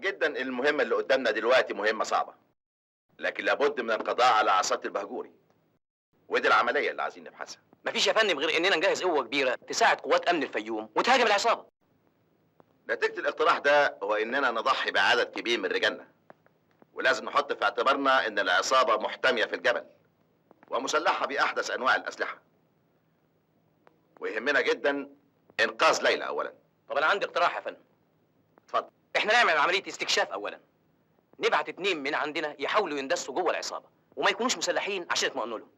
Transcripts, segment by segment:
جدا ان المهمة اللي قدامنا دلوقتي مهمة صعبة، لكن لابد من القضاء على عصابة البهجوري، ودي العملية اللي عايزين نبحثها. مفيش يا فندم غير اننا نجهز قوة كبيرة تساعد قوات امن الفيوم وتهاجم العصابة. نتيجة الاقتراح ده هو اننا نضحي بعدد كبير من رجالنا، ولازم نحط في اعتبارنا ان العصابة محتميه في الجبل ومسلحه باحدث انواع الاسلحة، ويهمنا جدا انقاذ ليلى اولا. طب انا عندي اقتراح يا فندم. اتفضل. احنا نعمل عملية استكشاف اولا، نبعت 2 من عندنا يحاولوا يندسوا جوه العصابة وما يكونوش مسلحين عشان يطمئنوا لهم،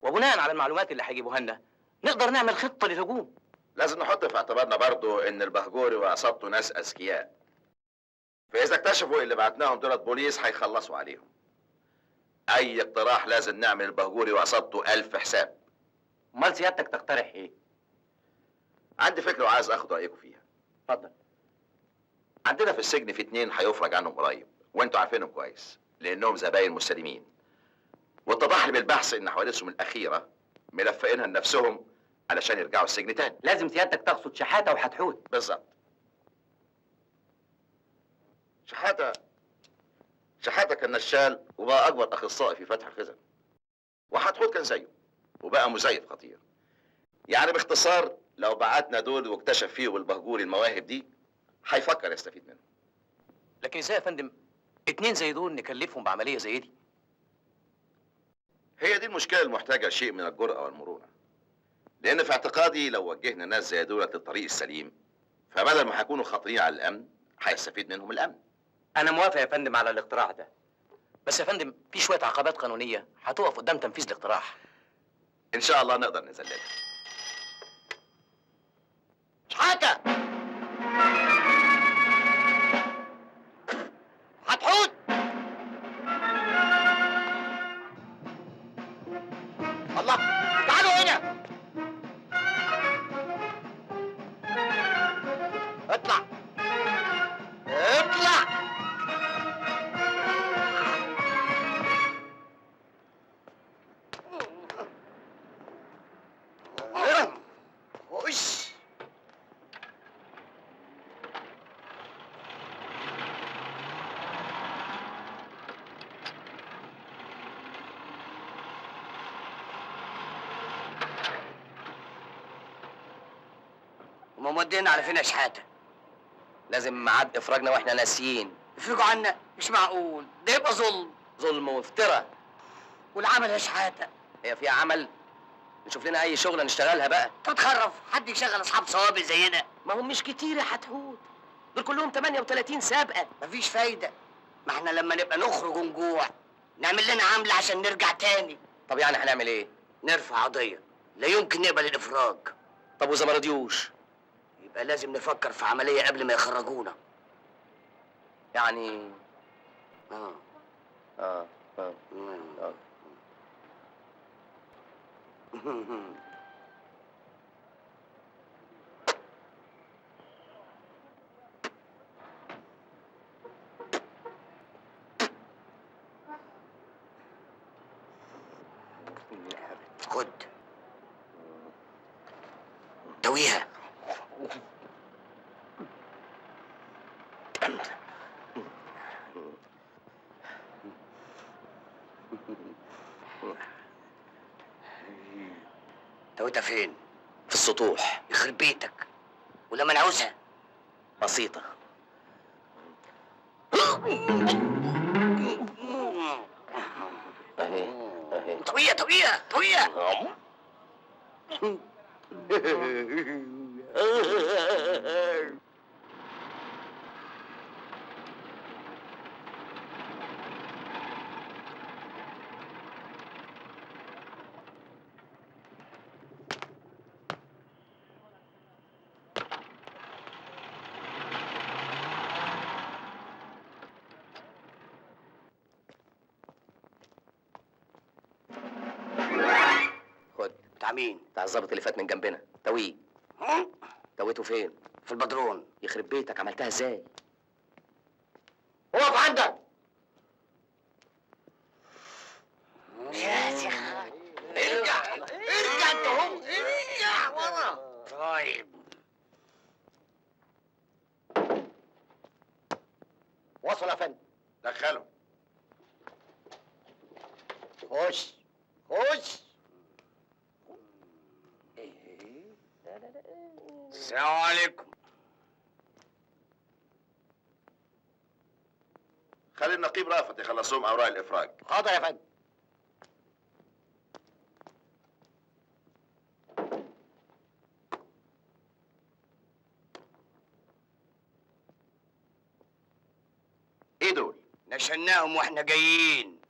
وبناء على المعلومات اللي هيجيبوها لنا نقدر نعمل خطه للهجوم. لازم نحط في اعتبارنا برضو ان البهجوري وعصابته ناس اذكياء، فاذا اكتشفوا اللي بعتناهم دولت بوليس هيخلصوا عليهم. اي اقتراح لازم نعمل البهجوري وعصابته 1000 حساب. امال سيادتك تقترح ايه؟ عندي فكرة وعايز اخد رايكم فيها. اتفضل. عندنا في السجن في 2 هيفرج عنهم قريب، وانتوا عارفينهم كويس لانهم زباين مستلمين، واتضح لي بالبحث ان حوادثهم الاخيرة ملفقينها لنفسهم علشان يرجعوا السجن تاني. لازم سيادتك تقصد شحاته وحتحوت. بالظبط. شحاته كان نشال وبقى اكبر اخصائي في فتح الخزن، وحتحوت كان زيه وبقى مزيف خطير. يعني باختصار لو بعتنا دول واكتشف فيهم البهجوري المواهب دي هيفكر يستفيد منهم. لكن ازاي يا فندم 2 زي دول نكلفهم بعملية زي دي؟ هي دي المشكلة المحتاجه شيء من الجرأة والمرونة، لان في اعتقادي لو وجهنا ناس زي دولت للطريق السليم فبدل ما هيكونوا خطيرين على الامن هيستفيد منهم الامن. انا موافق يا فندم على الاقتراح ده، بس يا فندم في شوية عقبات قانونية هتقف قدام تنفيذ الاقتراح. ان شاء الله نقدر نذللها. شحاته، حتحوت، الله، تعالوا هنا. اطلع اطلع. خش. هما مودينا على فين يا شحاته؟ لازم ميعاد افراجنا واحنا ناسيين. افرجوا عنا، مش معقول ده يبقى ظلم. ظلم وافتراء. والعمل يا شحاته؟ هي فيها عمل؟ نشوف لنا اي شغله نشتغلها بقى. تتخرف، حد يشغل اصحاب صوابع زينا؟ ما هم مش كتير يا حتحوت، دول كلهم 38 سابقه. مفيش فايده، ما احنا لما نبقى نخرج ونجوع نعمل لنا عمله عشان نرجع تاني. طب يعني هنعمل ايه؟ نرفع قضية، لا يمكن نقبل الافراج. طب واذا ما رضيوش؟ يبقى لازم نفكر في عملية قبل ما يخرجونا. يعني اه اه اه آه. خد دويها. دويتها فين؟ في السطوح. يخرب بيتك، ولما نعوزها؟ بسيطة. اهي اهي. طوية طوية طوية. خد. بتاع مين؟ بتاع الظابط اللي فات من جنبنا. تويه. تويته فين؟ في البدرون. يخرب بيتك، عملتها ازاي؟ اقف عندك. يا شيخ ارجع ارجع انت اهو، ارجع ورا. طيب وصل يا فندم. دخلهم. خش خش. السلام عليكم. خلي النقيب رافت يخلصهم اوراق الافراج. حاضر يا فندم. ايه دول؟ نشناهم واحنا جايين.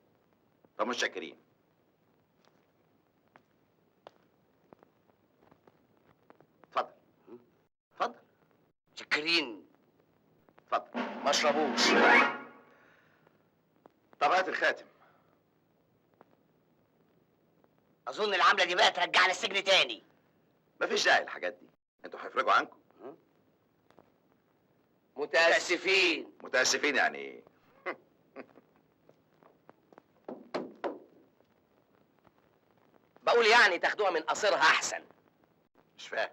طب متشكرين. اتفضل اتفضل. شكرين. اتفضل. ما اشربوش. طب هات الخاتم. اظن العملة دي بقى ترجعنا السجن تاني. مفيش داعي للحاجات دي، انتوا هيفرجوا عنكم. متاسفين. متاسفين يعني ايه؟ بقول يعني تاخدوها من قصرها احسن. مش فاهم.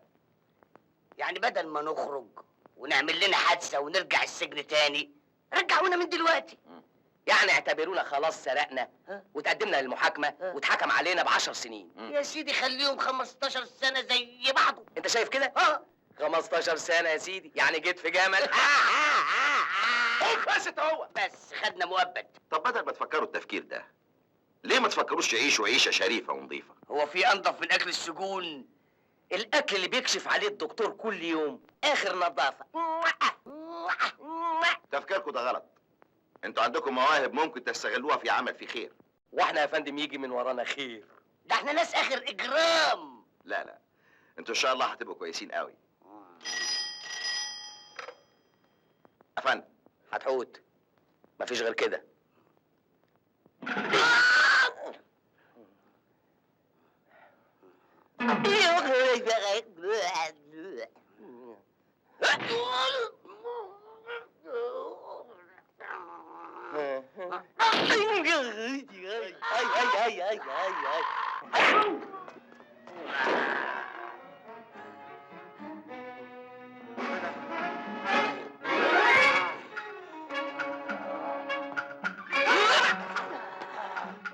يعني بدل ما نخرج ونعمل لنا حادثه ونرجع السجن تاني، رجعونا من دلوقتي. يعني اعتبرونا خلاص سرقنا وتقدمنا للمحاكمه واتحكم علينا ب10 سنين. يا سيدي خليهم 15 سنة زي بعضه. انت شايف كده؟ 15 سنة يا سيدي، يعني جيت في جمل. بس هو بس خدنا مؤبد. طب بدل ما تفكروا التفكير ده، ليه ما تفكروش تعيشوا عيشه شريفه ونظيفه؟ هو في انضف من اكل السجون؟ الاكل اللي بيكشف عليه الدكتور كل يوم اخر نظافة. تفكيركم ده غلط. انتوا عندكم مواهب ممكن تستغلوها في عمل في خير. واحنا يا فندم يجي من ورانا خير. ده احنا ناس اخر اجرام. لا لا، انتوا ان شاء الله هتبقوا كويسين قوي. يا فندم هتحوت، مفيش غير كده. اي اي اي اي اي.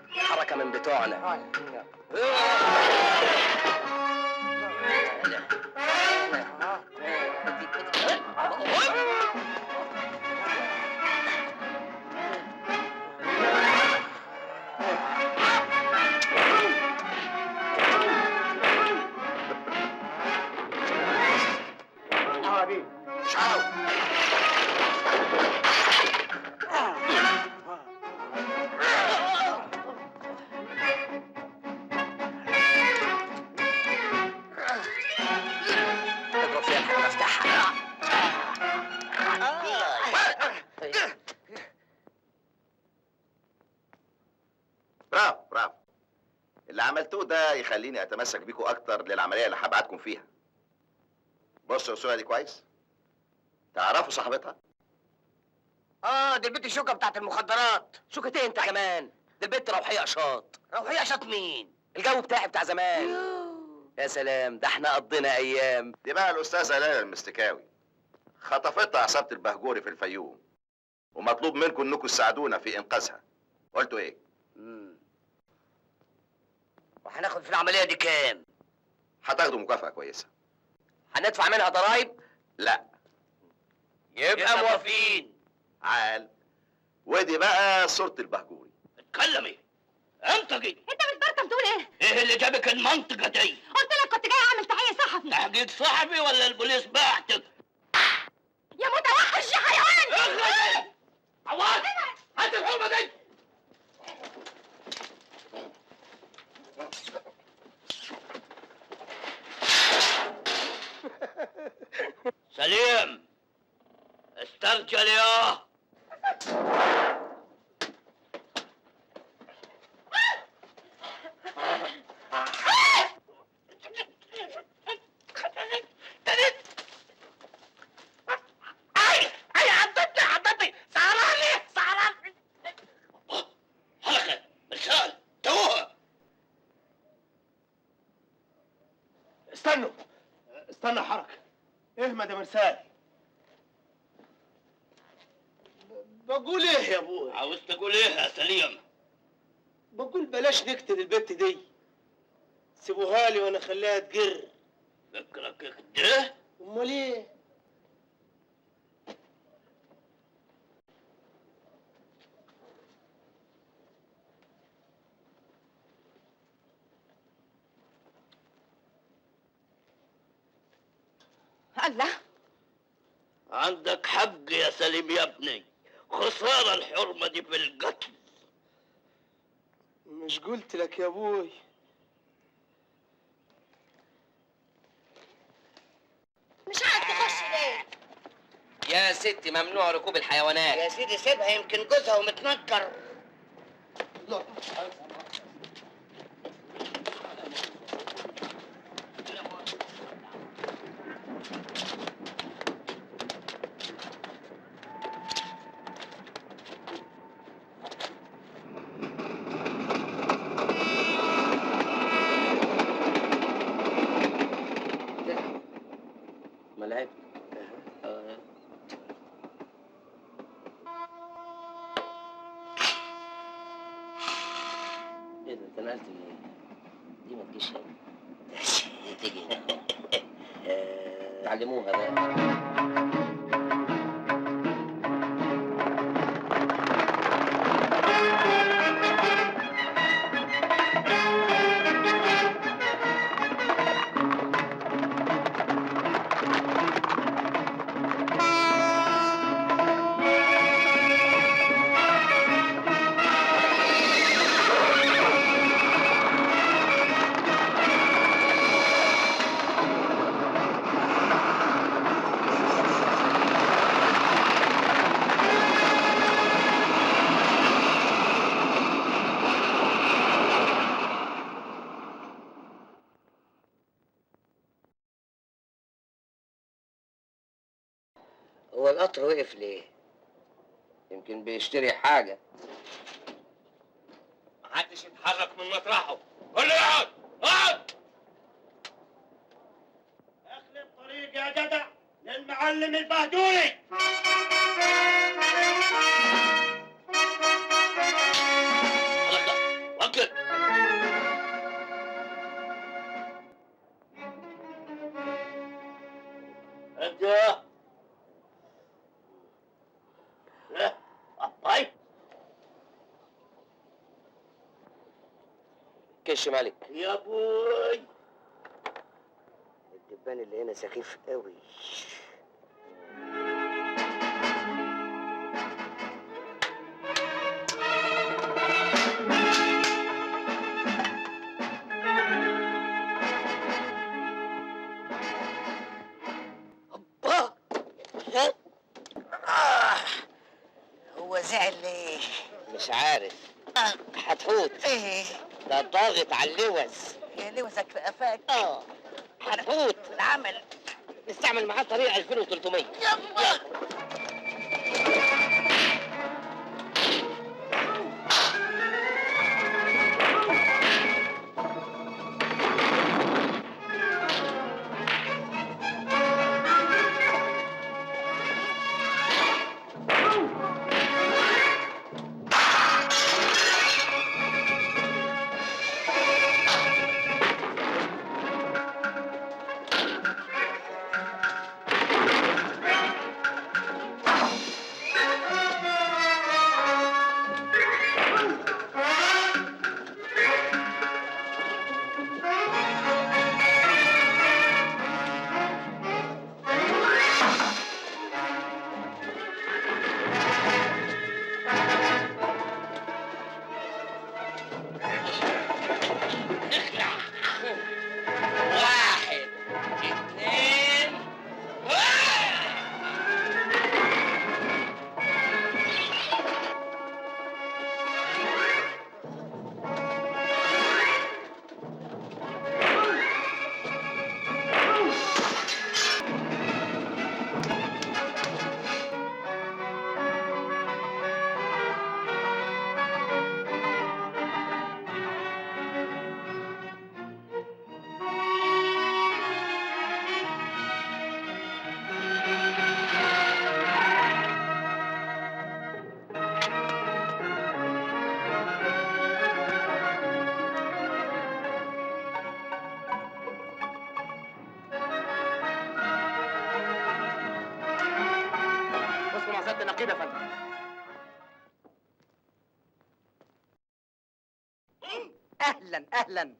حركة من بتوعنا. مش عاوز. اضرب فيها الحاجة افتحها. برافو برافو. اللي عملتوه ده يخليني اتمسك بيكم اكتر للعملية اللي هبعتكم فيها. بصوا الصورة دي كويس. تعرفوا صاحبتها؟ دي البنت الشوكة بتاعت المخدرات. شوكتين انت كمان، دي البنت روحية قشاط. روحية قشاط مين؟ الجو بتاعي بتاع زمان. يا سلام، ده احنا قضينا ايام. دي بقى الاستاذة ليلى المستكاوي، خطفتها عصابة البهجوري في الفيوم، ومطلوب منكم انكم تساعدونا في انقاذها. قلتوا ايه؟ وهناخد في العملية دي كام؟ هتاخدوا مكافأة كويسة. هندفع منها ضرايب؟ لا. يبقى موافقين. عال. ودي بقى صورة البهجوري. اتكلمي انطقي. انت مش بركة بتقول ايه؟ ايه اللي جابك المنطقة دي؟ قلت لك كنت جاي اعمل تحية صحفي. تحقيق صحفي ولا البوليس بعتك؟ يا متوحش يا حيوان. اخرجي عواد، هات الحرمة دي. سليم استرجل ياه. اي اي عضتني عضتني، سهراني سهراني. حركة مرسال توها. استنوا استنى حركة. اهمد يا مرسال. بقول ايه يا ابوي؟ عاوز تقول ايه يا سليم؟ بقول بلاش نقتل البت دي، سيبوها لي وانا اخليها تقر. فكرك كده؟ امال ايه؟ الله، عندك حق يا سليم يا ابني، خسارة الحرمة دي في القتل. مش قلت لك يا ابوي؟ مش عايز تخش ليه؟ يا ستي ممنوع ركوب الحيوانات. يا سيدي سيبها، يمكن جوزها ومتنكر. ما لعبت. ايه ده؟ انت نقلت منين؟ دي ما تجيش هنا، دي تيجي هنا. تعلموها بقى. هو القطر وقف ليه؟ يمكن بيشتري حاجة. محدش يتحرك من مطرحه، كله يقعد. اقعد. اخلي الطريق يا جدع للمعلم البهدوري. وقف. انت ايه؟ طيب كش مالك يا ابوي. الدبان اللي هنا سخيف قوي. أبا! آه. هو زعل ليه؟ مش عارف. حتحوت. ايه؟ ده ضاغط على اللوز. يا لوزك في قفاك. حتحوت. العمل. نستعمل معاه طريقة 2300. يلا. سعادة النقيب يا فندم. اهلا اهلا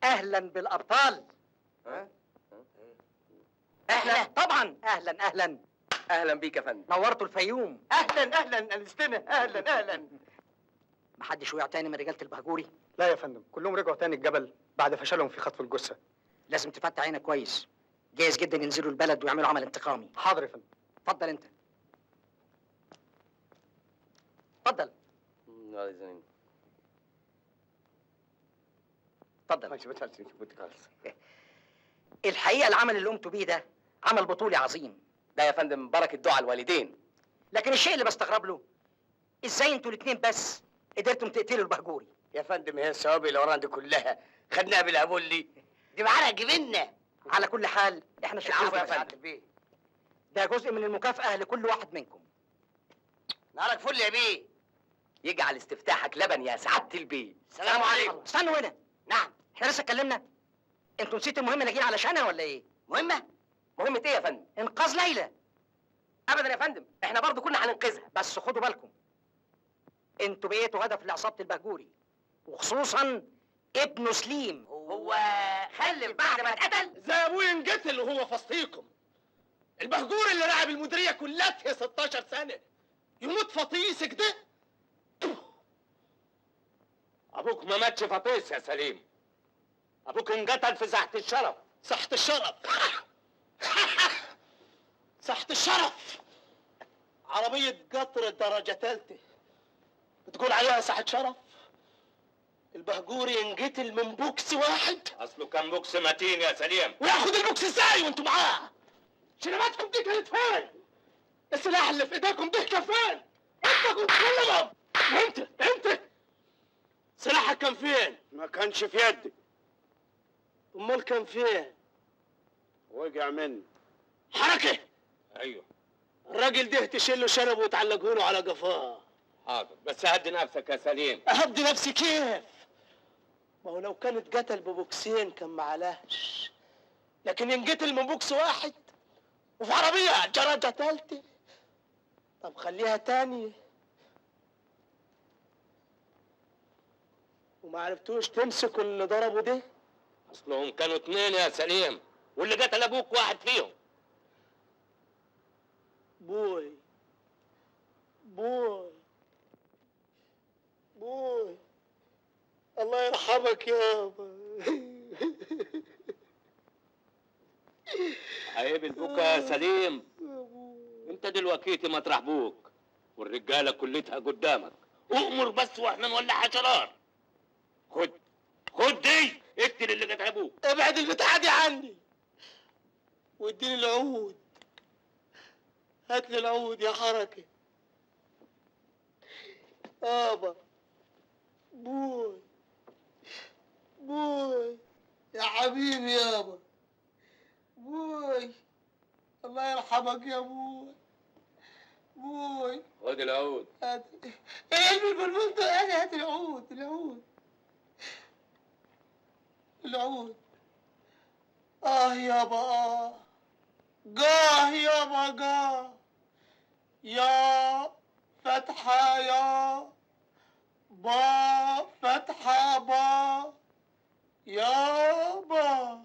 اهلا بالابطال. اهلا طبعا، اهلا اهلا اهلا بيك يا فندم. نورتوا الفيوم. اهلا اهلا انستنا، اهلا اهلا. محدش وقع تاني من رجاله البهجوري؟ لا يا فندم، كلهم رجعوا تاني الجبل بعد فشلهم في خطف الجثة. لازم تفتح عينك كويس، جايز جدا ينزلوا البلد ويعملوا عمل انتقامي. حاضر يا فندم. اتفضل انت، اتفضل اتفضل. الحقيقة العمل اللي قمتوا بيه ده عمل بطولي عظيم. ده يا فندم بركة دعاء الوالدين. لكن الشيء اللي بستغرب له، ازاي انتوا الاثنين بس قدرتم تقتلوا البهجوري؟ يا فندم هي الثواب اللي ورانا دي كلها خدناها بالهبولي، دي بعرق جبنا. على كل حال احنا العفو شكرا يا فندم. ده جزء من المكافأة لكل واحد منكم. نهارك فل يا بيه. يجعل استفتاحك لبن يا سعادة البيه. السلام عليكم. استنوا هنا. نعم. احنا لسه اتكلمنا؟ انتوا نسيتوا المهمة اللي جايين علشانها ولا ايه؟ مهمة؟ مهمة ايه يا فندم؟ انقاذ ليلى. ابدا يا فندم، احنا برضو كنا هننقذها. بس خدوا بالكم، انتوا بقيتوا هدف لعصابة البهجوري، وخصوصا ابنه سليم. هو خلف بعد ما اتقتل؟ زي ابوي انقتل وهو فصيكم. البهجور اللي راعب المديرية كلها 16 سنة يموت فطيس كده؟ ابوك ما ماتش فطيس يا سليم، ابوك انقتل في ساحة الشرف. ساحة الشرف؟ ساحة الشرف عربية قطر درجه ثالثة بتقول عليها ساحة شرف؟ البهجوري ينقتل من بوكس واحد؟ اصله كان بوكس متين يا سليم. وياخد البوكس ازاي وانتوا معاه؟ شنباتكم دي كانت فين؟ السلاح اللي في ايديكم ده كان فين؟ انت كنت كلهم. وانت انت سلاحك كان فين؟ ما كانش في يدي. امال كان فين؟ وقع مني. حركة. ايوه الراجل ده تشيله شنبه وتعلقه له على قفاه. حاضر، بس هدي نفسك يا سليم. اهدي نفسي كيف؟ ما هو لو كان اتقتل ببوكسين كان معلهش، لكن ينقتل من بوكس واحد وفي عربية درجة تالتة. طب خليها تانية. وما عرفتوش تمسكوا اللي ضربوا ده؟ اصلهم كانوا اتنين يا سليم، واللي قتل ابوك واحد فيهم. بوي بوي بوي، الله يرحمك يابا. عيب البكا يا سليم، انت دلوقتي مطرح بوك والرجاله كلتها قدامك، اؤمر بس واحنا نولعها شرار. خد خد دي، اقتل اللي قتل ابوك. ابعد البتاعه دي عني واديني العود. هات لي العود يا حركة. يابا بوي بوي يا حبيبي يابا بوي، الله يرحمك يا بوي بوي. خد العود. هات ايه البلبل ده؟ انا هات العود العود العود. اه يابا اه، جاه يابا جاه، يا فتحة يا با فتحة با يا با.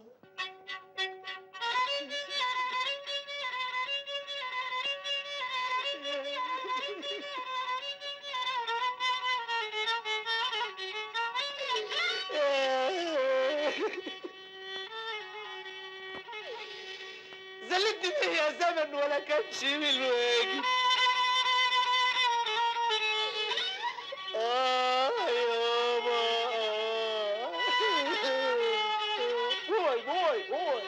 زلتني بيه يا زمن ولا كانش من الواجب. آه يابا آه. بوي بوي بوي.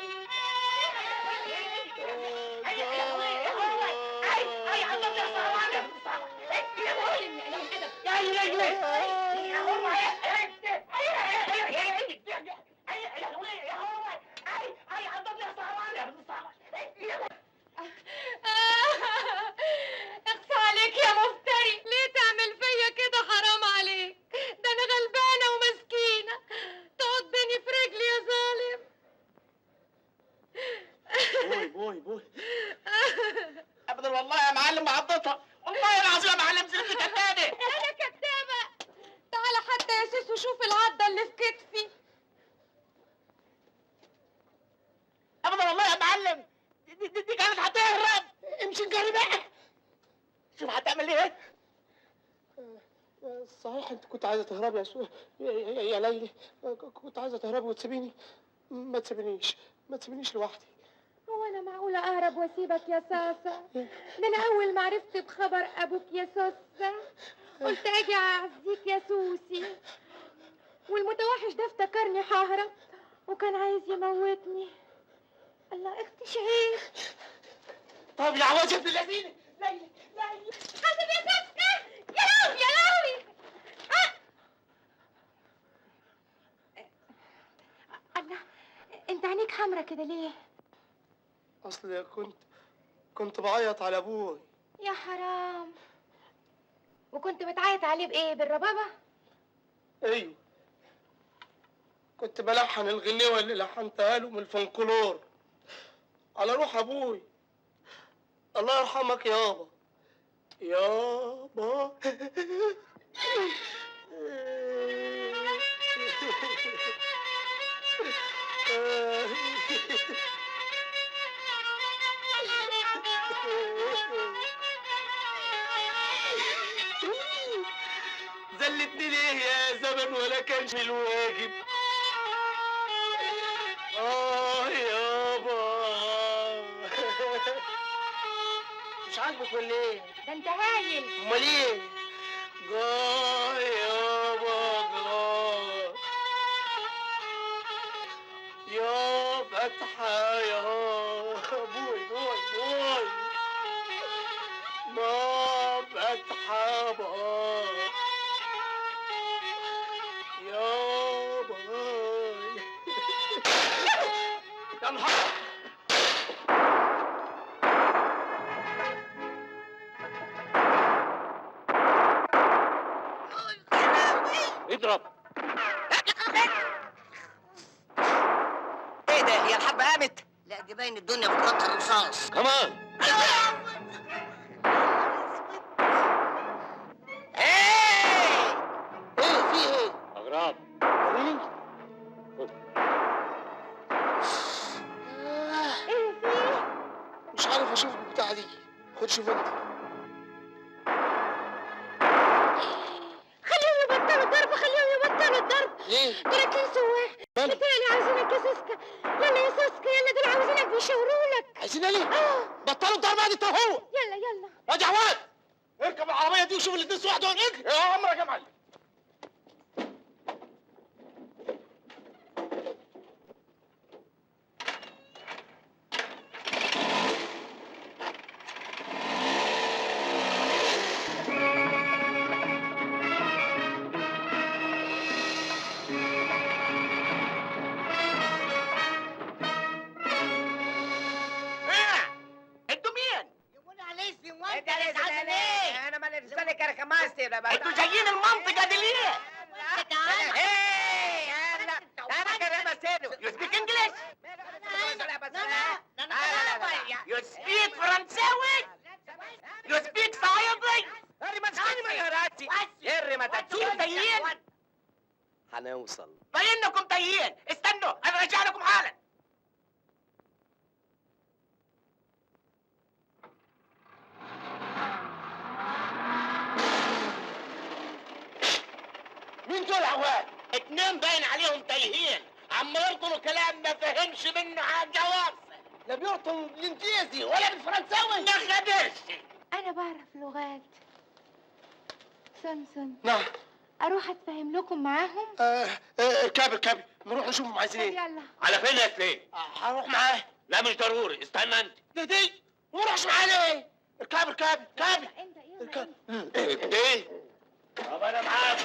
اخفى عليك يا مفتري، ليه تعمل فيا كده؟ حرام عليك، ده انا غلبانه ومسكينه، تعضني في رجلي يا ظالم. بوي بوي بوي. ابدا والله يا معلم نمشي نجري بقى. شوف هتعمل ايه. صحيح انت كنت عايزه تهربي يا سو... يا ليلي، كنت عايزه تهربي وتسيبيني. ما تسيبينيش، ما تسيبينيش لوحدي. هو انا معقولة اهرب واسيبك يا ساسا؟ ده انا اول ما عرفت بخبر ابوك يا سوسة قلت اجي اعزيك يا سوسي، والمتوحش ده افتكرني ههرب وكان عايز يموتني. الله اختي شعير. طب يا عواجب ابن اللذينه. ليلي ليلي حاسب يا سوسكا. يا لهوي يا لهوي. الله، انت عينيك حمرا كده ليه؟ اصل كنت بعيط على ابوي. يا حرام، وكنت بتعيط عليه بايه؟ بالربابه؟ ايوه، كنت بلحن الغنيوه اللي لحنتها له من الفنكلور على روح ابوي. الله يرحمك يابا يابا. زلتني ليه يا زمن ولا كانش الواجب. اه يابا. مش عاجبك ولا ايه؟ ده انت هايل. امال ايه؟ جا يابا جا يا فتحة يا ابوي بوي بوي ما فتحة با يا باي. يا نهار. اضرب. ايه ده؟ هي الحرب قامت؟ لا دي باين الدنيا بتمطر رصاص. كمان. ايه في ايه؟ اغراض. وريني. ايه فيه؟ مش عارف اشوف البتاعة دي. خد شوف انت. خليهم يبطلوا الضرب، خليهم يبطلوا الضرب. ليه؟ دول اتنين سواح بتهيألي عاوزينك يا سوسكا. يلا يا سوسكا يلا، دول عاوزينك بيشاوروا لك. عايزين ليه؟ بطلوا الضرب دي انت وهو. يلا يلا. يا عواد اركب العربية دي وشوف الاتنين سواح دول. اجري يا عمرو يا جمال. انتوا مين؟ انا ما انتوا جايين المنطقة دي ليه؟ You speak English? You speak فرنساوي؟ You speak صعيدي؟ انتوا تايهين؟ هنوصل. باينكم تايهين، استنوا انا راجع لكم حالا. مين دول عواد؟ اتنين باين عليهم تايهين، عم يرطلوا كلام ما فهمش منه حاجة واصل. لا بيرطل بالانجليزي ولا بالفرنساوي. ما خدش. انا بعرف لغات. سمسم. نعم. اروح اتفاهم لكم معاهم؟ اركبي اركبي نروح نشوفهم عايزين طب ايه. يلا. على فين يا سليم؟ هروح معاه. لا مش ضروري، استنى انت. ده دي وما اروحش معاه ليه؟ اركبي اركبي اركبي. انت يلا. اركبي. ايه؟ طب انا معاك.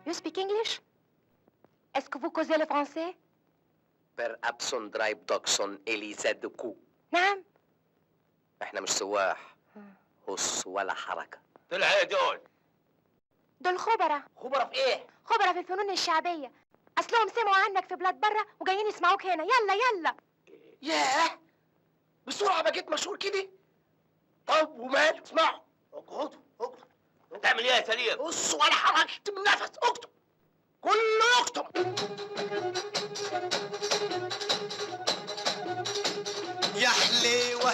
You speak English? Est-ce que vous causez le français? بير ابسون درايب دوكسون اليزا دوكو. نعم. احنا مش سواح، هص ولا حركة. طلع ايه دول؟ دول خبراء. خبراء في ايه؟ خبراء في الفنون الشعبية، اصلهم سمعوا عنك في بلاد بره وجايين يسمعوك هنا. يلا يلا. ياه، بسرعة بقيت مشهور كده؟ طب ومال، اسمعوا، اقعدوا اقعدوا. تعمل ايه يا سليم؟ بص ولا حركة، اكتم النفس، اكتم، كله يكتم. يا حليوة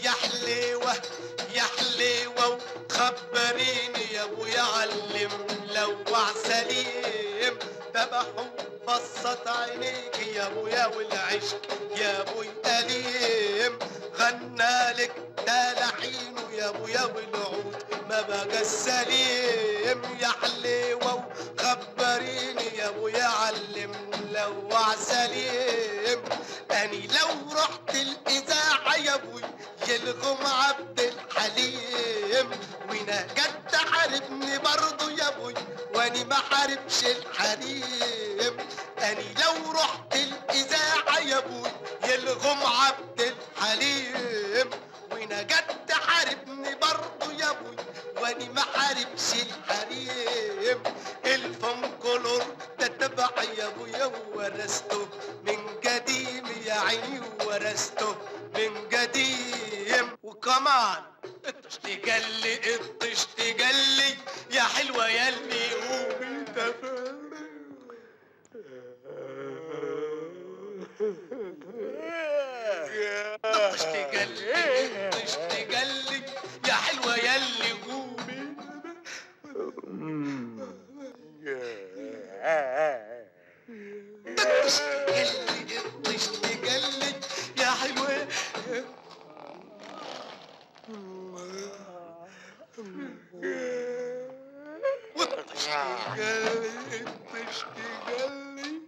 يا حليوة يا حليوة، خبريني يا ابويا علم لوع سليم ذبحوا بصت عينيك يا ابويا والعشق يا ابوي أليم غنالك ده لحينه يا ابويا والعود ما بقى السليم. يا حليوة خبريني يا ابويا علم لوع سليم، اني لو رحت الاذاعة يا ابوي يلغم عبد الحليم، وانا جد حاربني برضه يا ابوي واني ما حاربش الحريم. اني لو رحت الاذاعة يا ابوي يلغم عبد الحليم، وانا جد حاربني برضه يا ابوي واني ما حاربش الحريم. الفنكلور ده تبع يا ابويا وورثته من قديم يا عيني، ورثته من قديم. وكمان الطش تجلي الطش تجلي يا حلوة ياللي قومي تفلي. الطش تجلي الطش تجلي يا حلوة ياللي قومي. الطش تجلي الطش تجلي يا حلوة. والطش تجلي الطش تجلي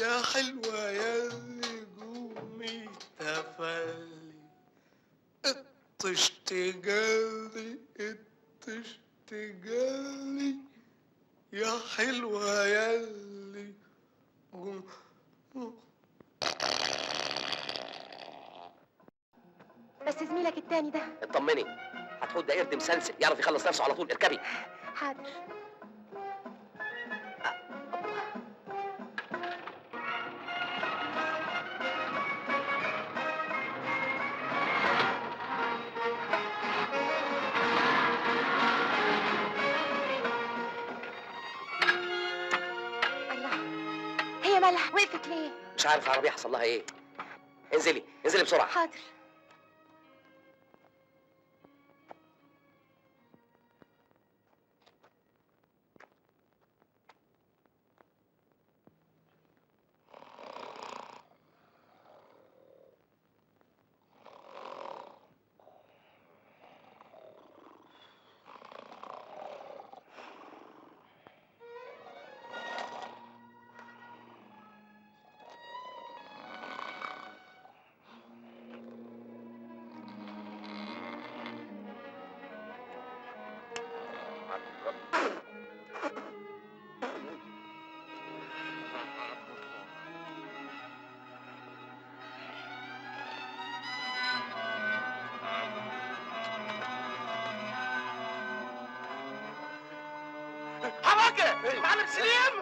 يا حلوة ياللي قومي تفلي. الطش تجلي الطش تجلي يا حلوة ياللي قوم. بس زميلك التاني ده اطمني، هتحود ده قرد مسلسل يعرف يخلص نفسه على طول. اركبي. حاضر. الله، هي مالها وقفت ليه؟ مش عارف العربية حصل لها ايه. انزلي انزلي بسرعة. حاضر. حركة معلم سليم.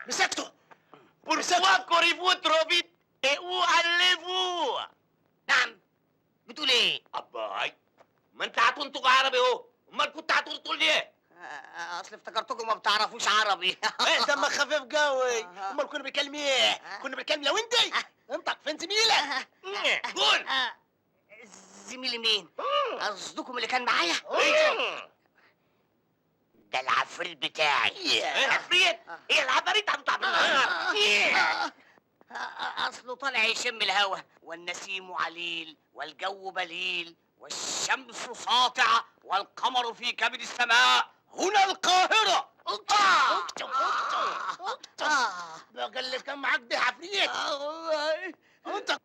مسكته. Pourquoi courez-vous trop vite et où allez-vous؟ نعم، بتقول ايه؟ أباي، ما أنت هتنطق عربي أهو، أمال كنت هتنطق ليه؟ اصل افتكرتكم ما بتعرفوش عربي. ايه دمك خفيف قوي. امال كنا بنتكلم ايه؟ كنا بنتكلم لو انت انطق، فين زميلك؟ قول. زميلي مين؟ قصدكم اللي كان معايا؟ ده العفريت بتاعي. عفريت؟ ايه العفاريت عم تعمل؟ اصله طالع يشم الهوا، والنسيم عليل والجو بليل والشمس ساطعة والقمر في كبد السماء. هنا القاهرة. اكتب اكتب اكتب. بقى اللي كان معاك ده عفريت؟ انت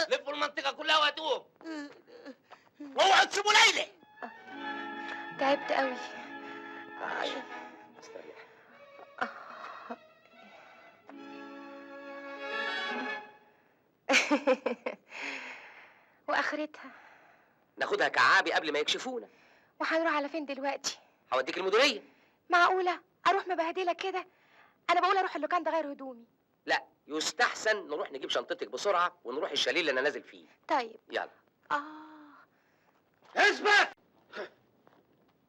لفوا المنطقة كلها وهاتوهم. اوعوا تسيبوا ليلى. تعبت قوي. استريح. واخرتها ناخدها كعابي قبل ما يكشفونا. وهنروح على فين دلوقتي؟ هوديك المديرية. معقولة اروح مبهدله كده؟ انا بقول اروح اللوكاندا غير هدومي. لا، يستحسن نروح نجيب شنطتك بسرعة ونروح الشاليه اللي انا نازل فيه. طيب. يلا. اثبت.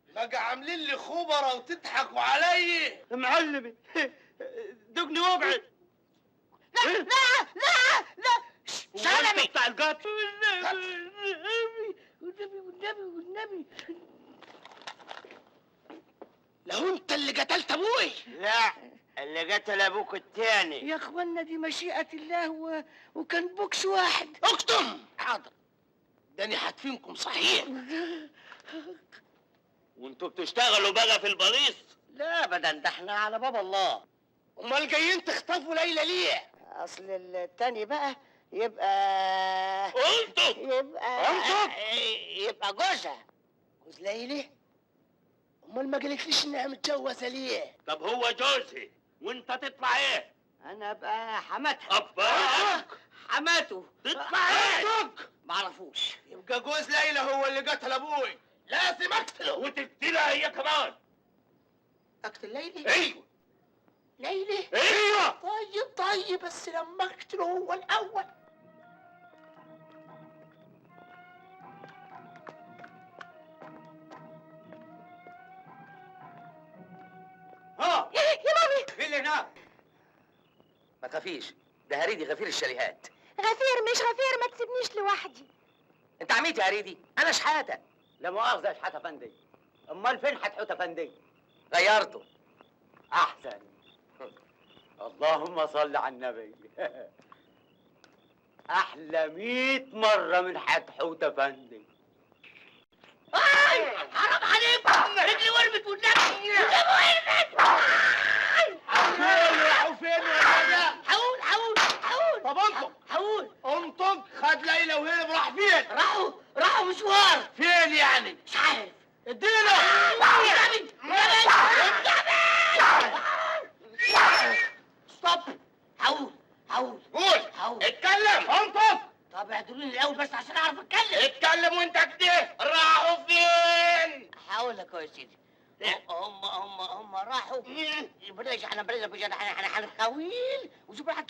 بقى عاملين لي خبره وتضحكوا علي. معلمي دقني وقعت. لا لا لا لا. سلمي بتاع القتل. والنبي والنبي والنبي والنبي. لو انت اللي قتلت ابوي. لا، اللي قتل ابوك التاني. يا اخوانا دي مشيئة الله وكان بوكس واحد. اكتم. حاضر. داني حاتفينكم صحيح. وانتوا بتشتغلوا بقى في البوليس؟ لا ابدا، ده احنا على باب الله. امال جايين تخطفوا ليلى ليه؟ اصل التاني بقى يبقى انتوا يبقى انتوا يبقى جوزها. جوز ليلى؟ امال ما قالتليش انها متجوزة ليه؟ طب هو جوزي وانت تطلع ايه؟ انا ابقى حماتها. ابا حماته. تطلع ايه؟ معرفوش. يبقى جوز ليلى هو اللي قتل ابوي، لازم اقتله. وتقتلها هي كمان. اقتل ليلى؟ ايوه. ليلى؟ ايوه. طيب طيب، بس لما اقتله هو الاول. ها يا مامي. مين اللي هناك؟ ما تخافيش، ده هريدي غفير الشاليهات. غفير مش غفير، ما تسيبنيش لوحدي. انت عميت يا هريدي؟ انا شحاته. لا مؤاخذة يا شحاته فندي، امال فين حتحوت فندي؟ غيرته. احسن. اللهم صل على النبي. احلى 100 مرة من حتحوت فندي. حرام عليكم، رجلي ورمت والنبي. والنبي ورمت. راحوا فين يا جدع؟ حول حول حول. طب انطق. حول. انطق. خد ليلى وهرب، راح فين؟ راحوا مشوار. فين يعني؟ مش عارف. اديله. والنبي والنبي. ستوب. حول حول. قول. حول. اتكلم. انطق. طب اعدلوني الاول بس عشان اعرف اتكلم. اتكلم وانت كده. راحوا فين؟ هقول لك يا سيدي. هم هم هم راحوا بلاش احنا بلاش احنا هنخويل وشوف راح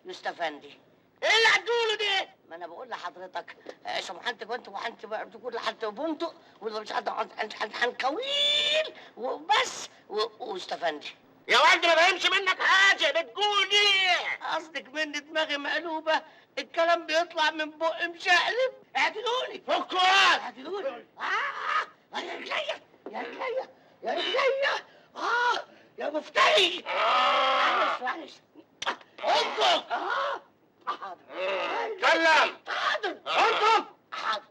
يستفندي. ايه اللي هتقوله ده؟ ما انا بقول لحضرتك سمحانتك وانت وحنت تقول لحد بندق ولا مش حد هنكويل وبس واستفندي. يا ولد ما بفهمش منك حاجة، بتقول ايه؟ قصدك مني دماغي مقلوبة، الكلام بيطلع من بقي مشقلب. اعدلوني. فكوا. اعدلوني. يا رجليا يا رجليا يا رجليا. يا مفتري. معلش معلش. انطق. حاضر. اتكلم. حاضر. انطق. حاضر.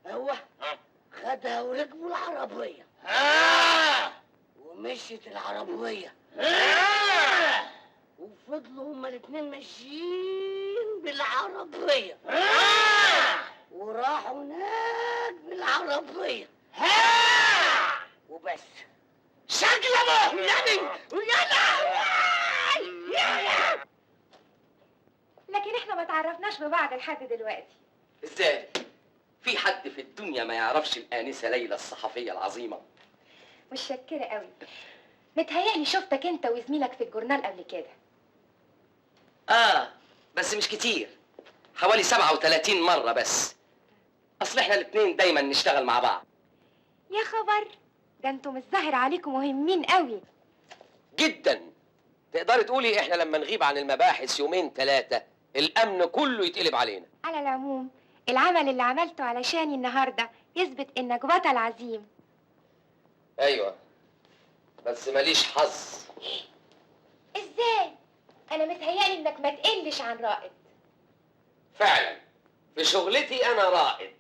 هو خدها وركبوا العربية. ومشيت العربية. وفضلوا هما الاتنين ماشيين بالعربية. وراحوا هناك بالعربية. وبس. شكله والنبي ويلا. لكن احنا ما تعرفناش ببعض لحد دلوقتي. ازاي؟ في حد في الدنيا ما يعرفش الآنسة ليلى الصحفية العظيمة؟ متشكرة قوي. متهيألي شفتك انت وزميلك في الجورنال قبل كده. بس مش كتير، حوالي 37 مرة بس. اصل احنا الاتنين دايما نشتغل مع بعض. يا خبر، ده انتم الظاهر عليكم مهمين قوي جدا. تقدري تقولي احنا لما نغيب عن المباحث يومين 3 الامن كله يتقلب علينا. على العموم العمل اللي عملته علشاني النهارده يثبت انك بطل عظيم. ايوه بس ماليش حظ. ازاي؟ انا متهيألي انك ما تقلش عن رائد. فعلا في شغلتي انا رائد.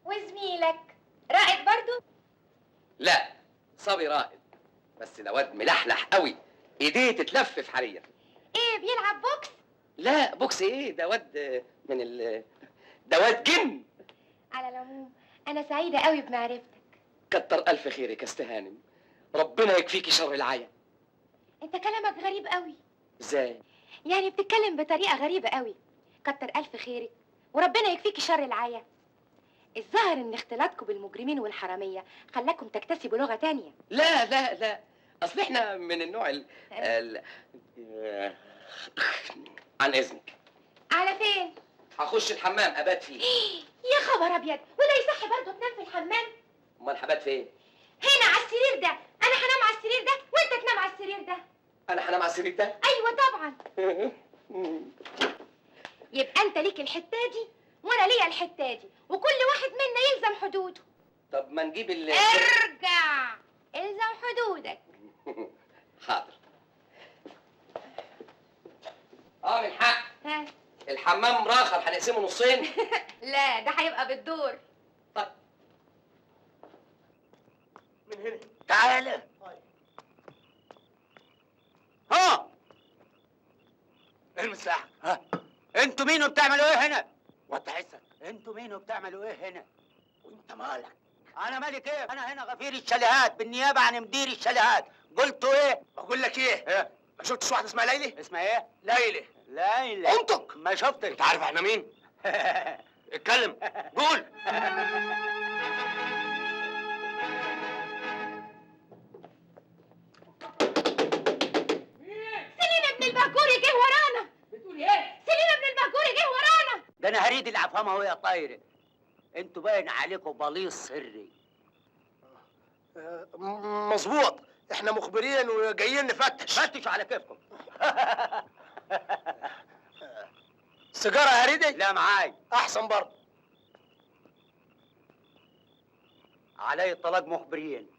وزميلك رائد برضو؟ لا صبي رائد، بس ده واد ملحلح قوي، ايديه تتلف في حرير. ايه بيلعب بوكس؟ لا بوكس ايه، ده واد من ده واد جن. على العموم انا سعيدة قوي بمعرفتك. كتر الف خيرك يا استهانم، ربنا يكفيكي شر العيا. انت كلامك غريب قوي. ازاي؟ يعني بتتكلم بطريقة غريبة قوي. كتر الف خيرك وربنا يكفيكي شر العيا. الظاهر ان اختلاطكم بالمجرمين والحراميه خلاكم تكتسبوا لغة تانية. لا لا لا، اصل احنا من النوع ال عن اذنك. على فين؟ هخش الحمام ابات فيه. يا خبر ابيض، ولا يصح برضه تنام في الحمام؟ امال هبات فين؟ هنا على السرير ده. انا هنام على السرير ده وانت تنام على السرير ده. انا هنام على السرير ده؟ ايوه طبعا. يبقى انت ليك الحتة دي وانا ليا الحتة دي، وكل واحد منا يلزم حدوده. طب ما نجيب ارجع الزم حدودك. حاضر. من حق. ها؟ الحمام راخر هنقسمه نصين؟ لا ده هيبقى بالدور. طب من هنا تعالى. ها ارمي سلاحك. ها انتوا مين وبتعملوا ايه هنا؟ وطي حسك. انتوا مين وبتعملوا ايه هنا؟ وانت مالك؟ انا مالك ايه؟ انا هنا غفير الشاليهات بالنيابة عن مدير الشاليهات. قلتوا ايه؟ بقول لك ايه؟ ايه؟ ما شفتش واحدة اسمها ليلى؟ اسمها ايه؟ ليلى. ليلى انطق. ما شفتش. انت عارف احنا مين؟ اتكلم قول. سليم ابن البهجوري جه ورانا. بتقول ايه؟ سليم ابن البهجوري جه ورانا. ده انا هريد اللي افهمها وهي طايره. انتوا باين عليكم بليص سري. مظبوط، احنا مخبرين وجايين نفتش. فتشوا على كيفكم. سيجارة يا هريدي؟ لا معاي. احسن برضه. علي الطلاق مخبرين.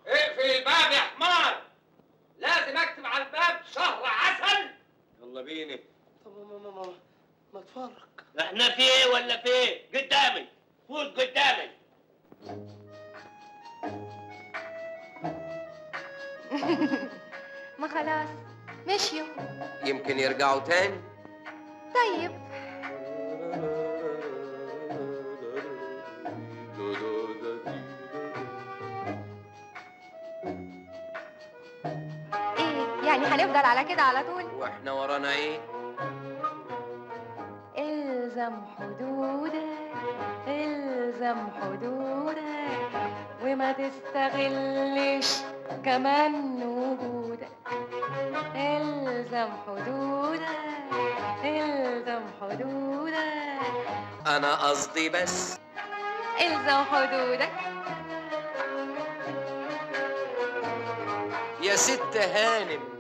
اقفل الباب يا حمار، لازم اكتب على الباب شهر عسل. يلا بينا. طب ما اتفرج. احنا في ايه ولا في ايه؟ قدامي، فوت قدامي. ما خلاص مشيوا. يمكن يرجعوا تاني. طيب ايه يعني هنفضل على كده على طول؟ واحنا ورانا ايه؟ الزم حدودك، الزم حدودك، وما تستغلش كمان وجودك. الزم حدودك، الزم حدودك. انا قصدي بس الزم حدودك يا ست هانم.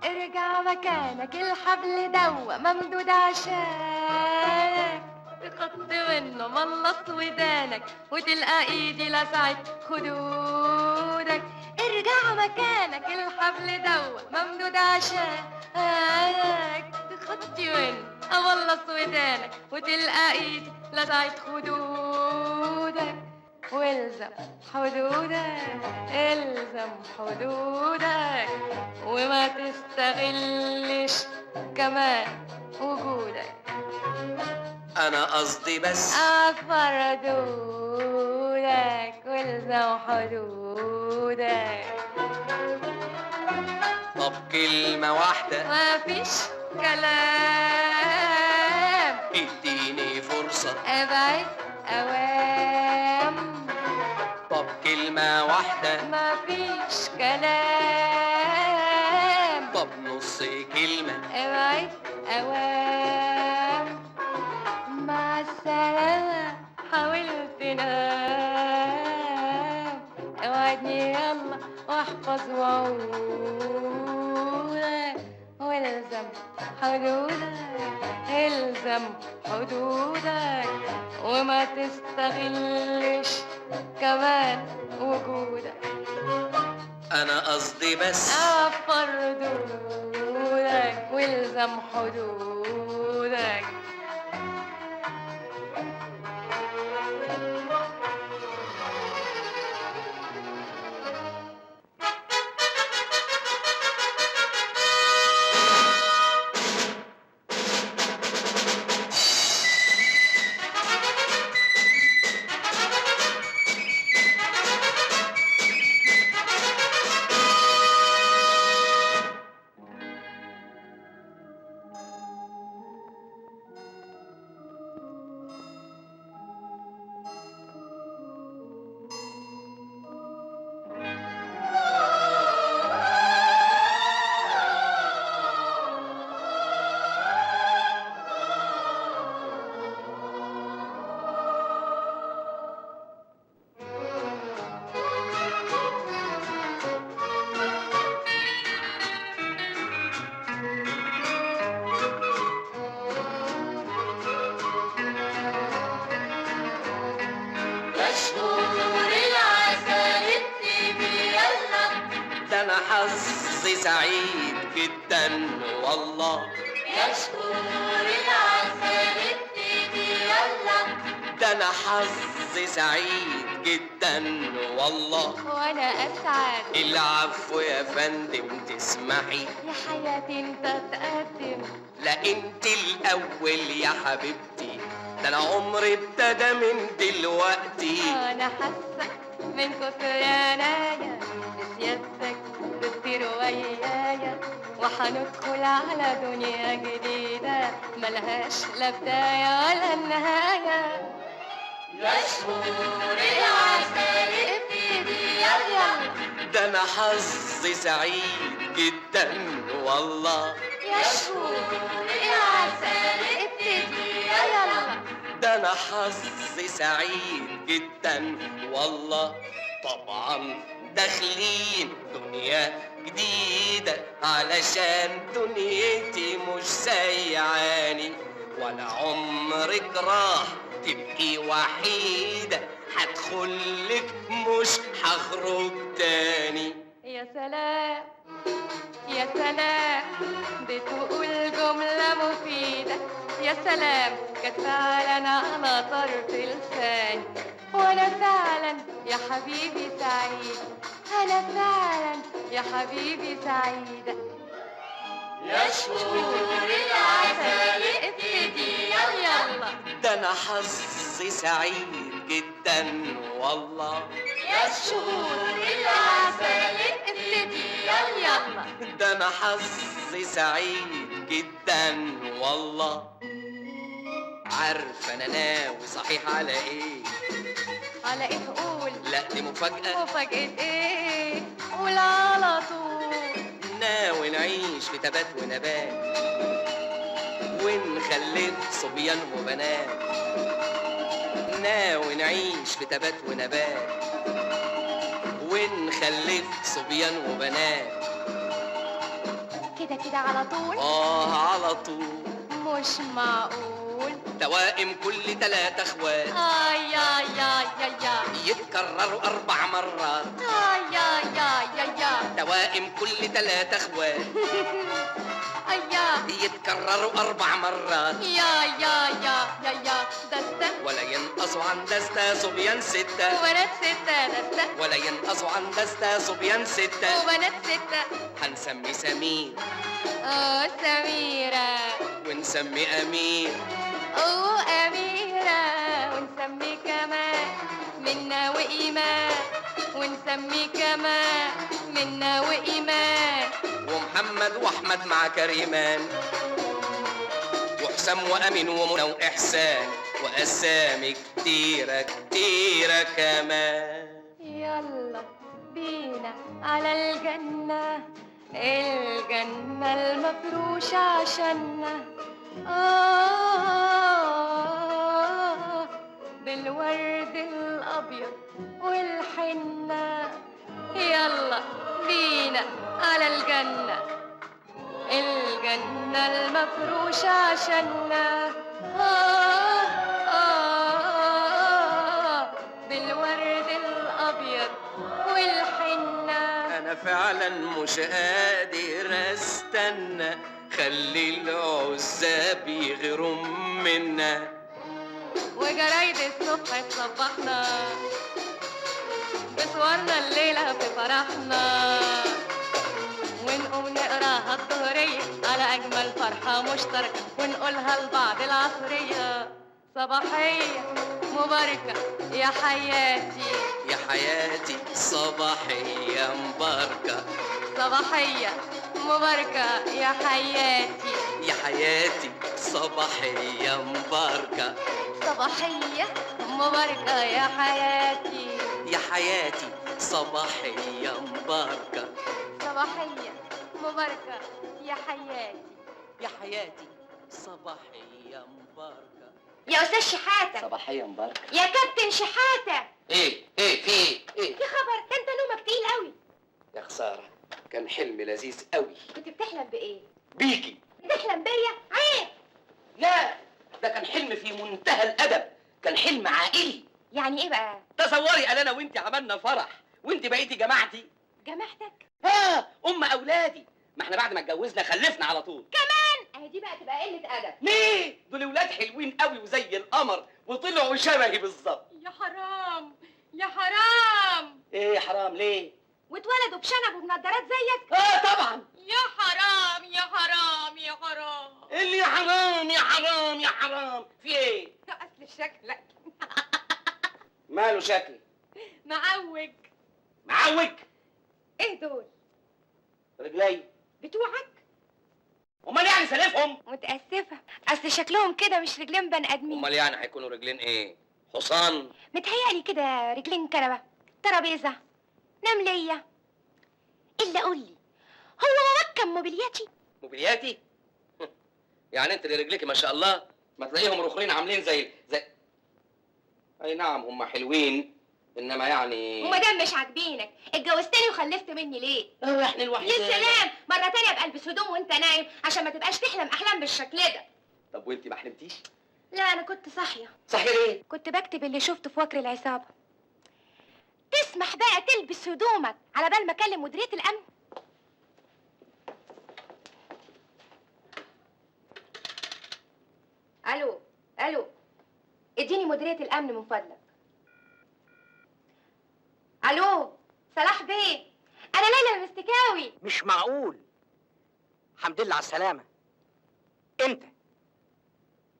ارجع مكانك، الحبل دوا ممدود عشانك، تخط منه ملص ودانك وتلقى ايدي لسعت خدودك. ارجع مكانك، الحبل دوا ممدود عشانك، تخطي منه ملص ودانك وتلقى ايدي لسعت خدودك. والزم حدودك، الزم حدودك، وما تستغلش كمان وجودك. انا قصدي بس عفر دودك والزم حدودك. طب كلمة واحدة. مفيش كلام. اديني فرصة. ابعد اوام. كلمة. مفيش كلام. طب نص كلمة. ابعد اوام. مع السلامة. حاولت انام. اوعدني يلا واحفظ وعودك والزم حدودك، الزم حدودك وما تستغلش كمان وجودك. انا قصدي بس اعفر ردودك والزم حدودك. ده انا حظي سعيد جدا والله. يا شهور العسل ابتدي يلا. ده انا حظي سعيد جدا والله. وانا اسعد. العفو يا فندم، تسمحي يا حياتي انت تقدم. لا انت الاول يا حبيبتي، ده انا عمري ابتدى من دلوقتي. انا حاسه من كتر عناية بسيادتك بتطير ويايا، وحندخل على دنيا جديدة ملهاش لا بداية ولا نهاية. يا شهور العسل ابتدي يلا. ده انا حظي سعيد جدا والله. يا شهور العسل ابتدي يلا. ده انا حظي سعيد جدا والله. طبعا داخلين دنيا جديدة علشان دنيتي مش سيعاني، ولا عمرك راح تبقي وحيدة، هدخلك مش هخرج تاني. يا سلام يا سلام، بتقول جملة مفيدة. يا سلام كانت فعلا على طرف لساني. وانا فعلا يا حبيبي سعيد، انا فعلا يا حبيبي سعيدة. يا شهور العسل ابتدي يلا. ده انا حظي سعيد جدا والله. يا شهور العسل ابتدي يلا. ده انا حظي سعيد جدا والله. عارفه انا ناوي صحيح على ايه؟ على ايه قول؟ لا دي مفاجأة. مفاجأة ايه؟ قول على طول. ناوي نعيش في تبات ونبات، ونخلف صبيان وبنات. ناوي نعيش في تبات ونبات، ونخلف صبيان وبنات. كده كده على طول؟ اه على طول. مش معقول. توائم كل 3 اخوات. آي يا يا يا يا. يتكرروا 4 مرات. آي يا يا يا يا. توائم كل 3 اخوات. أي يا. يتكرروا 4 مرات. يا يا يا يا يا. دستة. ولا ينقصوا عن دستة صبيان 6 وبنات 6 دستة. ولا ينقصوا عن دستة صبيان 6 وبنات 6. هنسمي سمير. سميرة. ونسمي أمير. أميرة. ونسمي كمان منا وإيمان. ونسمي كمان منا وإيمان. ومحمد وأحمد مع كريمان، وحسام وأمين ومنى وإحسان، وأسامي كتيرة كتيرة كمان. يلا بينا. على الجنة، الجنة المفروشة عشاننا، بالورد الأبيض والحنة. يلا بينا على الجنة، الجنة المفروشة عشاننا، بالورد الأبيض والحنة. انا فعلا مش قادر استنى، خلي العزاب يغيروا منا. وجرايد الصبح تصبحنا بصورنا الليلة في فرحنا، ونقوم نقراها الظهرية على أجمل فرحة مشتركة، ونقولها لبعض العصرية. صباحية مباركة يا حياتي، يا حياتي صباحية مباركة، صباحية مباركة يا حياتي، يا حياتي صباحية مباركة، صباحية مباركة يا حياتي، يا حياتي صباحية مباركة، صباحية مباركة يا حياتي، يا حياتي صباحية مباركة. يا أستاذ شحاتة، صباحية مباركة يا كابتن شحاتة. ايه ايه في ايه؟ ايه يا خبر، ده انت نومك تقيل قوي. يا خسارة، كان حلم لذيذ قوي. كنت بتحلم بإيه؟ بيكي. بتحلم بيا؟ عيب. لا، ده كان حلم في منتهى الأدب، كان حلم عائلي. يعني ايه بقى؟ تصوري انا وانت عملنا فرح وانت بقيتي جماعتي. جماعتك؟ ام اولادي. ما احنا بعد ما اتجوزنا خلفنا على طول. كمان؟ اهي دي بقى تبقى قلة ادب. ليه؟ دول ولاد حلوين قوي وزي القمر وطلعوا شبهي بالظبط. يا حرام يا حرام. ايه يا حرام ليه؟ واتولدوا بشنب وبنضارات زيك؟ طبعا. يا حرام يا حرام يا حرام. ايه اللي يا حرام يا حرام يا حرام؟ في ايه؟ اصل شكلك. ماله شكلي؟ معوج. معوج؟ ايه دول؟ رجلي بتوعك؟ امال يعني سالفهم؟ متاسفه، اصل شكلهم كده مش رجلين بني ادمين. امال يعني هيكونوا رجلين ايه؟ حصان؟ متهيألي كده رجلين كنبة، ترابيزة، نمليه. الا قول لي، هو باباك كان موبيلياتي؟ موبيلياتي؟ يعني انت اللي رجليكي ما شاء الله ما تلاقيهم رخرين عاملين زي اي نعم هم حلوين، انما يعني وما دام مش عاجبينك اتجوزتني وخلفت مني ليه؟ احنا الوحيد. يا سلام، مرة تانية ابقى البس هدوم وانت نايم عشان ما تبقاش تحلم احلام بالشكل ده. طب وانت ما حلمتيش؟ لا انا كنت صاحية. صاحية ليه؟ كنت بكتب اللي شفته في وكر العصابة. تسمح بقى تلبس هدومك على بال ما اكلم مديرية الامن؟ الو الو، اديني مديرية الامن من فضلك. الو صلاح بيه، انا ليلى المستكاوي. مش معقول. الحمد لله على السلامة. امتى؟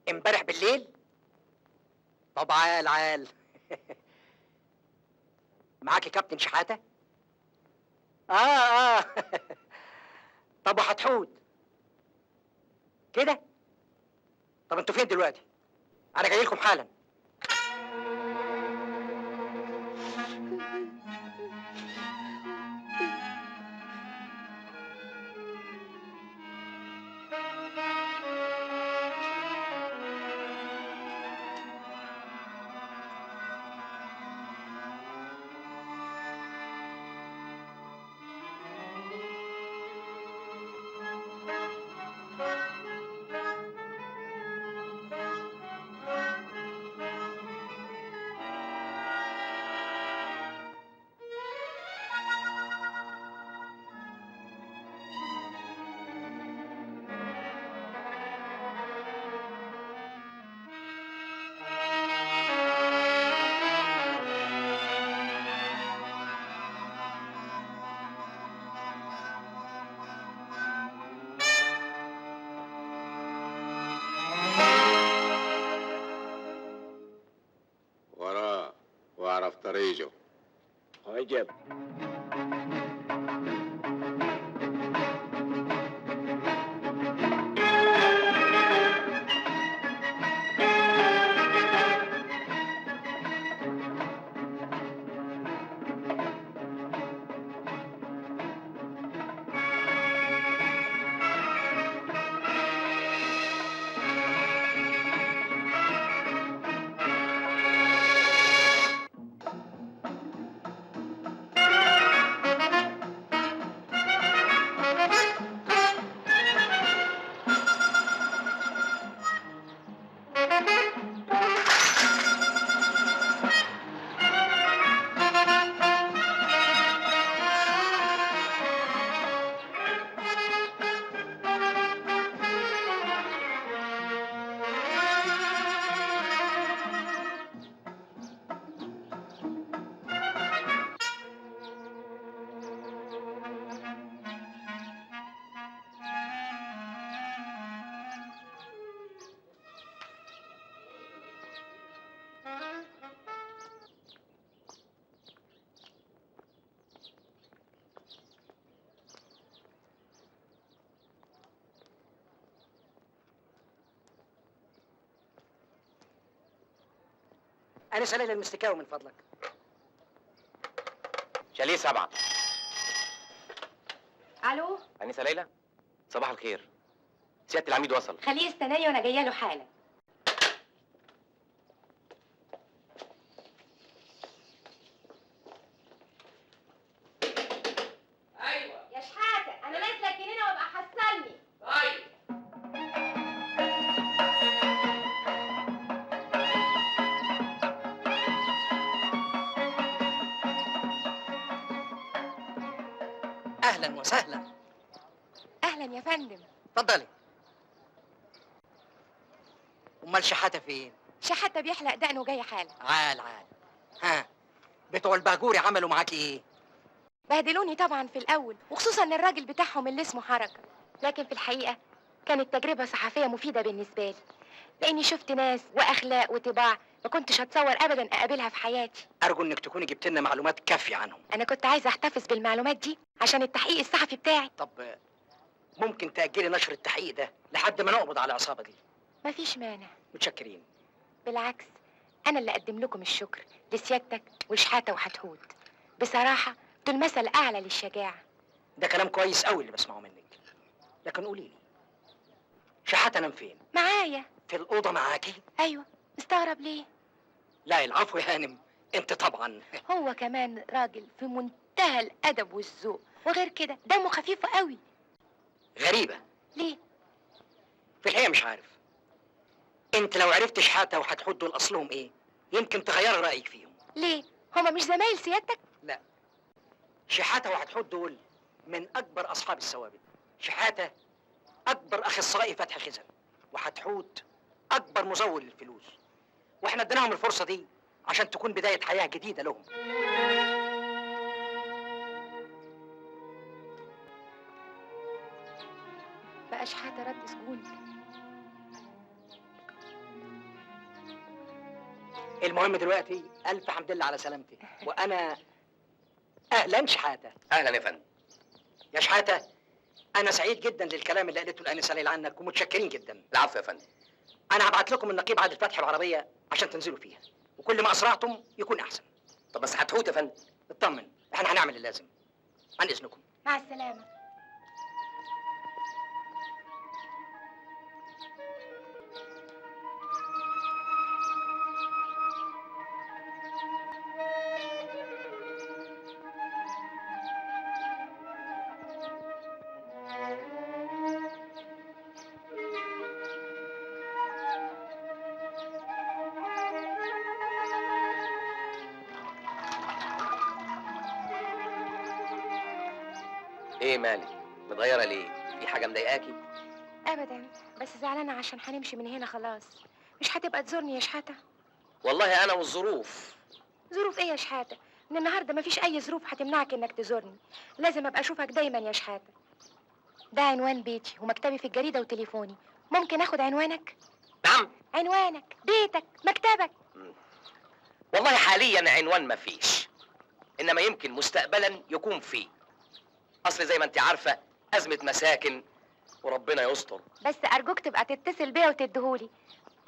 امبارح بالليل؟ طب عال عال. معاكي كابتن شحاتة؟ اه طب وهتحوت كده؟ طب انتوا فين دلوقتي؟ انا جاي لكم حالا. وراه واعرف طريقه. عجب. انسه ليلى المستكاوي من فضلك. شاليه 7. الو. انسه ليلى، صباح الخير. سيادة العميد وصل. خليه يستناني وانا جاية له حالا. ايوه يا شحاته، انا نازله الجنينة وابقى حصلني. طيب. اهلا وسهلا. اهلا يا فندم. اتفضلي. امال شحاته فين؟ شحاته بيحلق دقنه وجاي حالا. عال عال. ها، بتوع البهجوري عملوا معاكي ايه؟ بهدلوني طبعا في الاول، وخصوصا الراجل بتاعهم اللي اسمه حركة، لكن في الحقيقة كانت تجربه صحفية مفيدة بالنسبة لي، لاني شفت ناس واخلاق وطباع ما كنتش هتصور ابدا اقابلها في حياتي. ارجو انك تكوني جبت لنا معلومات كافيه عنهم. انا كنت عايزه احتفظ بالمعلومات دي عشان التحقيق الصحفي بتاعي. طب ممكن تاجلي نشر التحقيق ده لحد ما نقبض على العصابة دي؟ مفيش مانع. متشكرين. بالعكس، انا اللي اقدم لكم الشكر لسيادتك وشحاته وحتحوت. بصراحة دول مثل اعلى للشجاعه. ده كلام كويس قوي اللي بسمعه منك، لكن قولي لي، شحاته نام فين؟ معايا. في الاوضة معاكي؟ ايوه. مستغرب ليه؟ لا العفو يا هانم، انت طبعا. هو كمان راجل في منتهى الادب والذوق، وغير كده دمه خفيف قوي. غريبة. ليه؟ في الحقيقة مش عارف. انت لو عرفت شحاته وحتحوت دول اصلهم ايه، يمكن تغير رايك فيهم. ليه؟ هما مش زمايل سيادتك؟ لا، شحاته وحتحوت دول من اكبر اصحاب الثوابت. شحاته اكبر اخصائي فتح خزن، وحتحوت اكبر مزور للفلوس، واحنا اديناهم الفرصة دي عشان تكون بداية حياة جديدة لهم. بقى شحاته رد سجون. المهم دلوقتي الف حمد لله على سلامتك. وانا اهلا شحاته. اهلا يا فندم. يا شحاته، انا سعيد جدا للكلام اللي قالته الانسة ليلى عنك، ومتشكرين جدا. العفو يا فندم. انا هبعت لكم النقيب عادل فتحي العربية عشان تنزلوا فيها، وكل ما اسرعتم يكون احسن. طب بس هتحوت يا فندم. اطمن، احنا هنعمل اللازم. عن اذنكم. مع السلامة. ايه مالك متغيرة ليه؟ في حاجة مضايقاكي؟ ابدا، بس زعلانة عشان هنمشي من هنا خلاص. مش هتبقى تزورني يا شحاته؟ والله انا والظروف. ظروف ايه يا شحاته؟ من النهارده مفيش اي ظروف هتمنعك انك تزورني. لازم ابقى اشوفك دايما يا شحاته. ده عنوان بيتي ومكتبي في الجريدة وتليفوني. ممكن اخد عنوانك؟ نعم؟ عنوانك، بيتك، مكتبك. والله حاليا عنوان مفيش، انما يمكن مستقبلا يكون فيه. اصل زي ما انت عارفه ازمة مساكن، وربنا يستر. بس ارجوك تبقى تتصل بيا وتديهولي،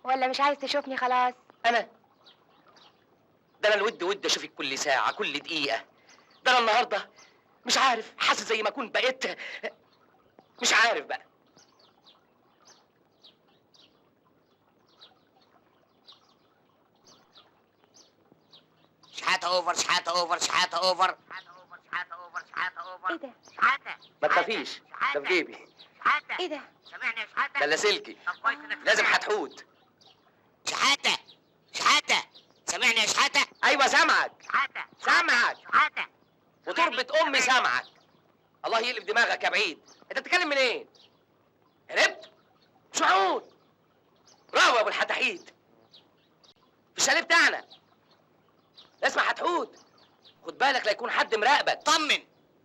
ولا مش عايز تشوفني خلاص؟ انا ده انا الود ود اشوفك كل ساعة كل دقيقة. ده انا النهارده مش عارف، حاسس زي ما اكون بقيت مش عارف بقى. شحاته over، شحاته over، شحاته over. ايه ده؟ ما تخافيش، ده في جيبي. ايه ده؟ سامعني يا شحاته؟ ده لاسلكي، لازم هتحوت. شحاته، شحاته، سامعني يا شحاته؟ ايوه سامعك. شحاته، سامعك. شحاته، وتربة امي سامعك. الله يقلب دماغك يا بعيد، انت بتتكلم منين؟ هربت؟ مش معقول. برافو يا ابو الحتاحيد. في الشاليه بتاعنا. اسمع حتحوت، خد بالك لا يكون حد مراقبك. طمن،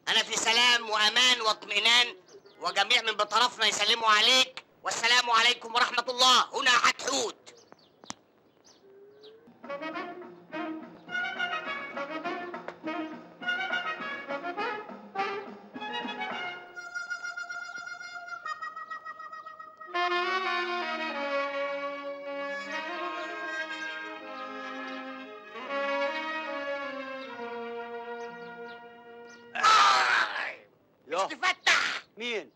انا في سلام وامان واطمئنان، وجميع من بطرفنا يسلموا عليك، والسلام عليكم ورحمة الله. هنا حتحوت. تفتح. مين؟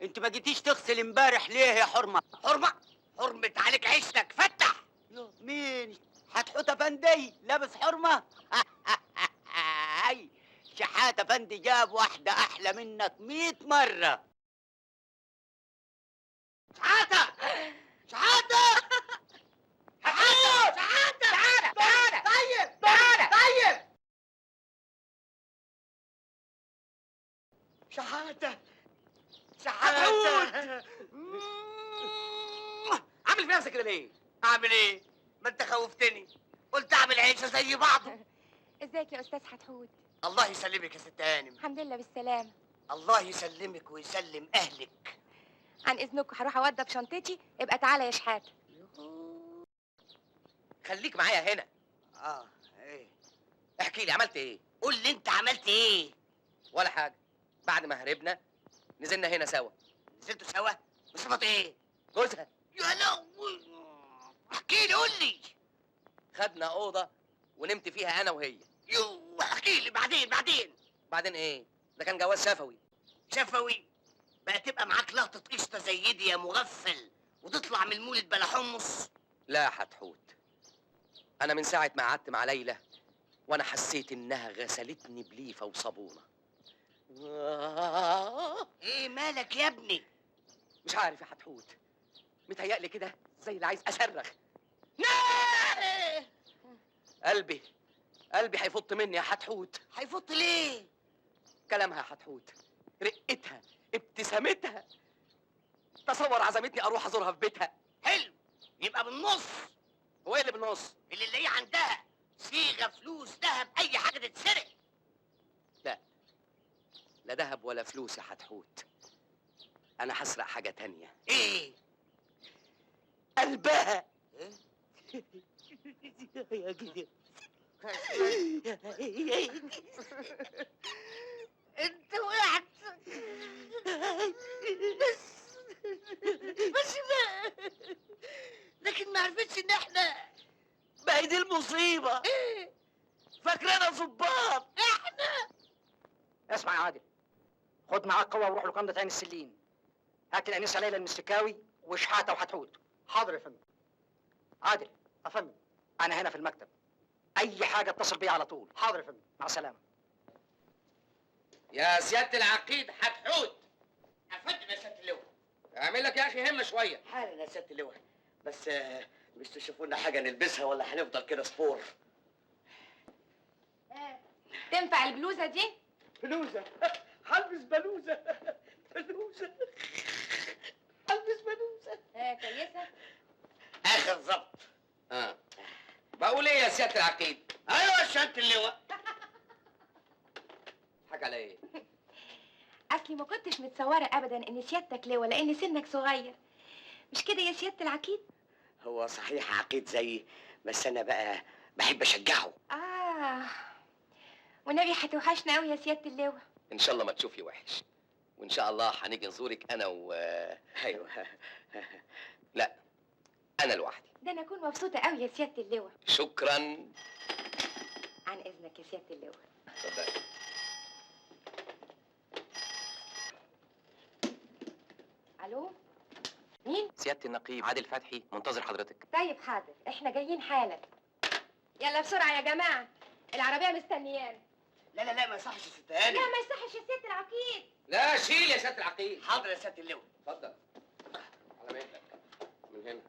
انت ما جيتيش تغسل امبارح ليه يا حرمه؟ حرمه؟ حرمه عليك عيشتك، فتح. مين؟ حتحوت افندي لابس حرمه؟ شحات افندي جاب واحدة احلى منك 100 مرة. شحاته شحاته شحاته شحاته، تعالى تعالى. طيب تعالى. طيب شحاته شحاته. عامل في نفسك كده ليه؟ اعمل ايه؟ ما انت خوفتني، قلت اعمل عيشه زي بعضه. ازيك يا استاذ حتحوت؟ الله يسلمك يا ست هانم. الحمد لله بالسلامة. الله يسلمك ويسلم اهلك. عن اذنكم هروح اوضب شنطتي، ابقى تعالى يا شحاته. خليك معايا هنا. ايه؟ احكي لي عملت ايه؟ قول لي انت عملت ايه؟ ولا حاجة، بعد ما هربنا نزلنا هنا سوا. نزلتوا سوا؟ بصفة ايه؟ جوزها. يا لهوي، احكي لي قول لي. خدنا اوضة ونمت فيها انا وهي. يو احكي لي بعدين بعدين. بعدين ايه؟ ده كان جواز شفوي. شفوي؟ بقى تبقى معاك لقطة قشطة زي دي يا مغفل وتطلع من المولد بلا حمص؟ لا حتحوت، انا من ساعة ما قعدت مع ليلى وانا حسيت انها غسلتني بليفة وصابونة. ايه مالك يا ابني؟ مش عارف يا حتحوت، متهيألي كده زي اللي عايز اصرخ. قلبي قلبي هيفط مني يا حتحوت. هيفط ليه؟ كلامها يا حتحوت، رقتها، ابتسامتها. تصور عزمتني اروح ازورها في بيتها. حلو، يبقى بالنص. هو ايه اللي بالنص؟ اللي نلاقيه عندها صيغة، فلوس، ذهب، اي حاجة تتسرق. لا لا ذهب ولا فلوس يا حتحوت، انا هسرق حاجة تانية. ايه؟ قلبها. انت وقعت. بس بس ما لكن ما عرفتش ان احنا. ما هي دي المصيبة. ايه؟ فاكرانا ظباط احنا. اسمع يا عادل، خد معاك قوة وروح لوكاندا عين السلين. هات الانسة ليلى المستكاوي وشحاته وحتحوت. حاضر يا فندم. عادل. يا فندم. انا هنا في المكتب، اي حاجة اتصل بيا على طول. حاضر يا فندم. مع السلامة. يا سيادة العقيد حتحوت. يا فندم يا سيادة اللواء. اعمل لك يا اخي همه شوية. حالا يا سيادة اللواء، بس مش تشوفوا لنا حاجة نلبسها ولا هنفضل كده سبور؟ تنفع البلوزة دي؟ بلوزة؟ هلبس بلوزة. بلوزة، هلبس بلوزة. كويسة. اخر ظبط. بقول ايه يا سيادة العقيد؟ ايوه يا سيادة اللواء. حاجة على ايه؟ اصلي ما كنتش متصورة ابدا ان سيادتك لواء، لان سنك صغير. مش كده يا سيادة العقيد؟ هو صحيح عقيد زيي، بس انا بقى بحب اشجعه. والنبي هتوحشنا قوي يا سيادة اللواء. ان شاء الله ما تشوفي وحش، وان شاء الله هنيجي نزورك انا و ايوه. لا انا لوحدي. ده انا اكون مبسوطة قوي يا سيادة اللواء. شكرا. عن اذنك يا سيادة اللواء. اتفضلي. الو، مين؟ سيادة النقيب عادل فتحي منتظر حضرتك. طيب حاضر، احنا جايين حالا. يلا بسرعة يا جماعة، العربية مستنيانا. لا لا لا ما يصحش يا ست هانم. لا ما يصحش يا سيادة العقيد. لا شيل يا سيادة العقيد. حاضر يا سيادة اللواء. اتفضل. على مهلك من هنا.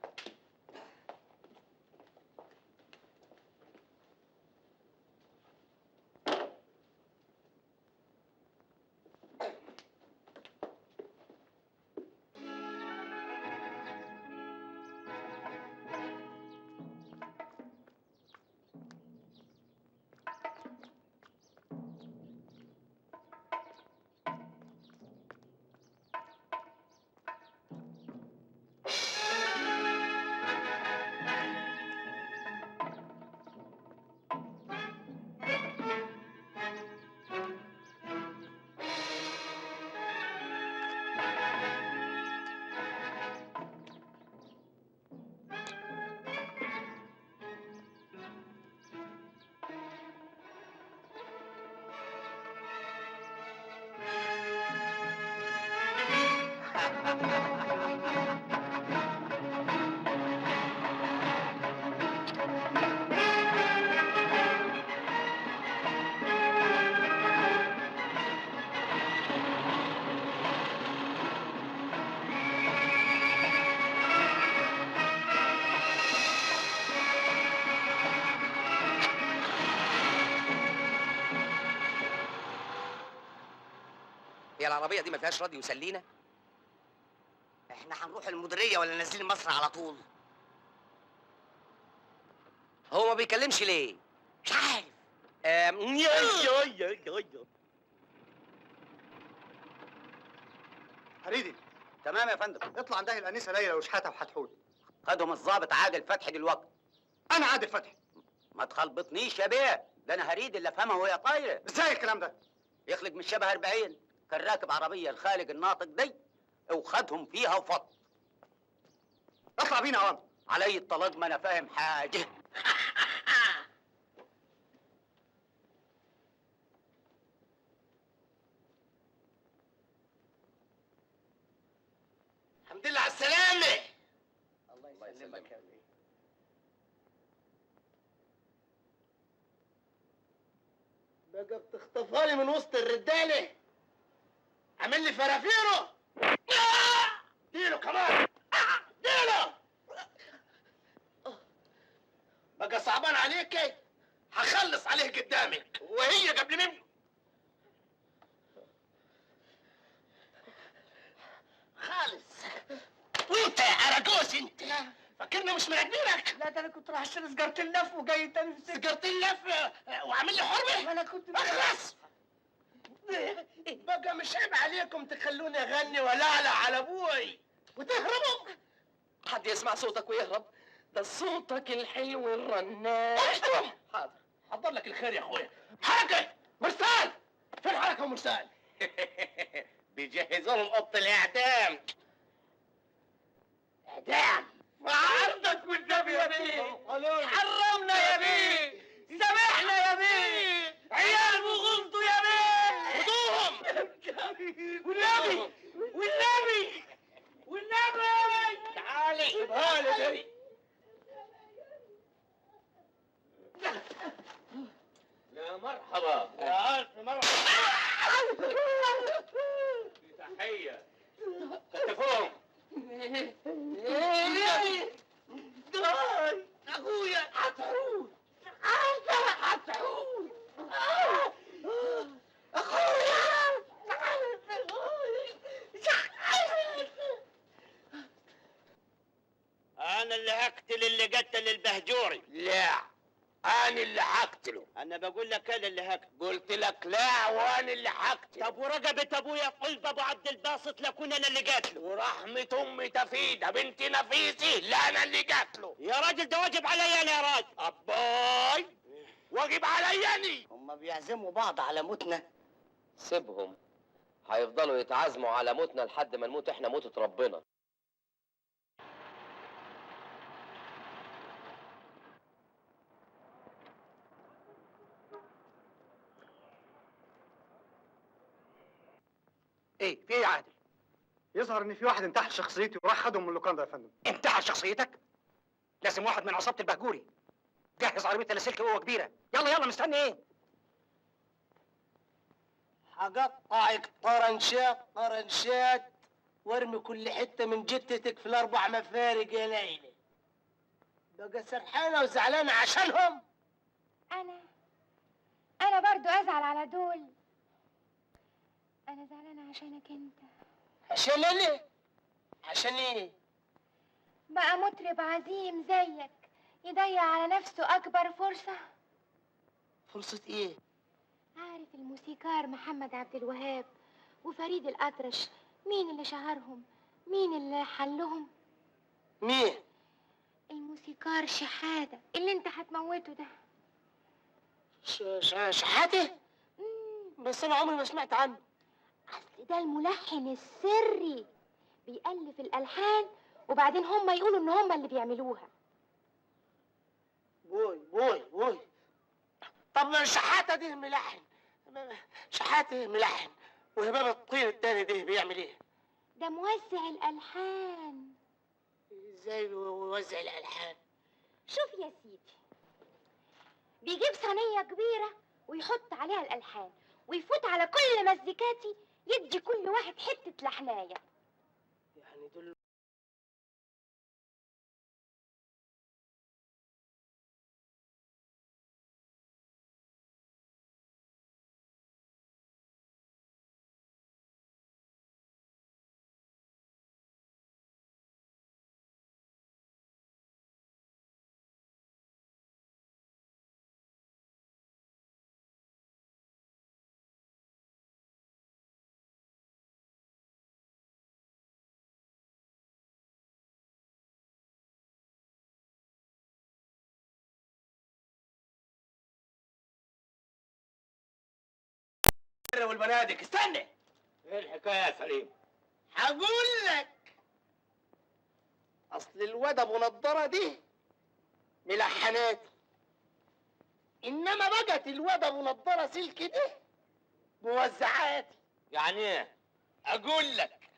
العربية دي ما فيهاش راديو يسلينا؟ احنا هنروح المديرية ولا نازلين مصر على طول؟ هو ما بيكلمش ليه؟ مش عارف. يا يا يا هريدي. تمام يا فندم. اطلع عندها الانسة ليلى وشحاته وحتحوت. خدهم الظابط عادل فتحي دلوقتي. انا عادل فتحي. ما تخلبطنيش يا بيه، ده انا هريد اللي افهمها وهي طايره. ازاي الكلام ده؟ يخلق من شبه 40، كان راكب عربية الخالق الناطق دي وخدهم فيها وفط. اطلع بينا يا عم. علي الطلاق ما انا فاهم حاجة. الحمد لله على السلامة. الله يسلمك يا بيه. بقى بتخطفها لي من وسط الرجالة، عامل لي فرافيرو. ديله كمان، ديله. بقى صعبان عليكي، هخلص عليه قدامك وهي قبل منه. خالص. وانت يا اراجوز انت فاكرني مش مراقبينك؟ لا ده انا كنت رايح اشتري سجارتين لف وجاي تاني في سجارتين لف وعامل لي حرمه؟ ما انا كنت اخلص بقى. مش عيب عليكم تخلوني اغني ولعلع على ابوي وتهربوا؟ حد يسمع صوتك ويهرب؟ ده صوتك الحلو الرنان. حاضر، حضر لك الخير يا اخويا. حركة مرسال، فين حركة مرسال؟ بيجهزوا لهم اوضة الاعدام. اعدام عرضك والنبي يا بيه. حرمنا يا بيه، سامحنا يا بيه، عيال وغلطوا يا بيه. خدوهم والنبي والنبي والنبي. تعالي سيبها لي دي. يا مرحبا. يا الف مرحبا. تحية. كتفوهم. داي اخويا هتحوت، هتحوت اخويا. انا اللي هقتل اللي قتل البهجوري. لا انا اللي هقتله. انا بقول لك انا اللي هقتله. قلت لك لا وانا اللي هقتله. طب ورقبة ابويا في قلب ابو عبد الباسط لكون انا اللي قاتله. ورحمة امي تفيدة بنت نفيسي لا انا اللي قاتله. يا راجل ده واجب عليا انا يا راجل. اباي واجب عليا انا. هما بيعزموا بعض على موتنا. سيبهم، هيفضلوا يتعازموا على موتنا لحد ما نموت احنا موتة ربنا. ايه في ايه يا عادل؟ يظهر ان في واحد انتحل شخصيتي وراح خدهم من اللوكاندا يا فندم. انتحل شخصيتك؟ لازم واحد من عصابة البهجوري. جهز عربية اللاسلكي قوة كبيرة. يلا يلا، مستني ايه؟ هقطعك طرنشات طرنشات وارمي كل حتة من جتتك في الاربع مفارق يا ليلى. بقى سرحانه وزعلانه عشانهم؟ انا برضو ازعل على دول. انا زعلانة عشانك انت. عشان انا؟ عشان ايه؟ بقى مطرب عظيم زيك يضيع على نفسه اكبر فرصة. فرصة ايه؟ عارف الموسيقار محمد عبد الوهاب وفريد الأطرش مين اللي شهرهم؟ مين اللي حلهم؟ مين؟ الموسيقار شحاتة اللي انت هتموته ده. شحاته؟ بس انا عمري ما سمعت عنه. اصل ده الملحن السري، بيألف الألحان وبعدين هم يقولوا ان هم اللي بيعملوها. بوي بوي بوي. طب شحاته ده ملحن، شحاته ملحن، وهباب الطين التاني ده بيعمل ايه؟ ده موزع الألحان. ازاي بيوزع الألحان؟ شوف يا سيدي، بيجيب صينية كبيرة ويحط عليها الألحان ويفوت على كل مزيكاتي يدي كل واحد حتة لحناية. يعني دول الجرة والبنادق. استنى، ايه الحكاية يا سليم؟ هقول لك. اصل الواد ابو نضاره دي ملحناتي، انما بقت الواد ابو نضاره سلك دي موزعاتي. يعني ايه؟ اقول لك،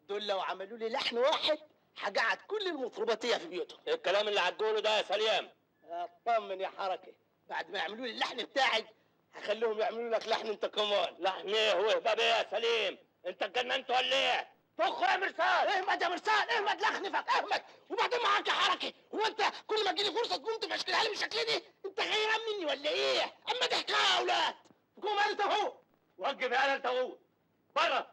دول لو عملوا لي لحن واحد هقعد كل المطرباتيه في بيوتهم. ايه الكلام اللي هتقوله ده يا سليم؟ اطمن يا حركة، بعد ما يعملوا لي اللحن بتاعي هخليهم يعملوا لك لحن انت كمان. لحن ايه وهباب ايه يا سليم؟ انت اتجننت ولا ايه؟ طخ يا مرسال. اهمد يا مرسال، اهمد لخنفك اهمد. وبعدين معاك يا حركة، هو انت كل ما تجيلي فرصة تقوم تفشكلها لي بالشكل دي؟ انت غيران مني ولا ايه؟ اما دي حكاية يا اولاد. قوم انت اهو. وقف يا انت اهو. بره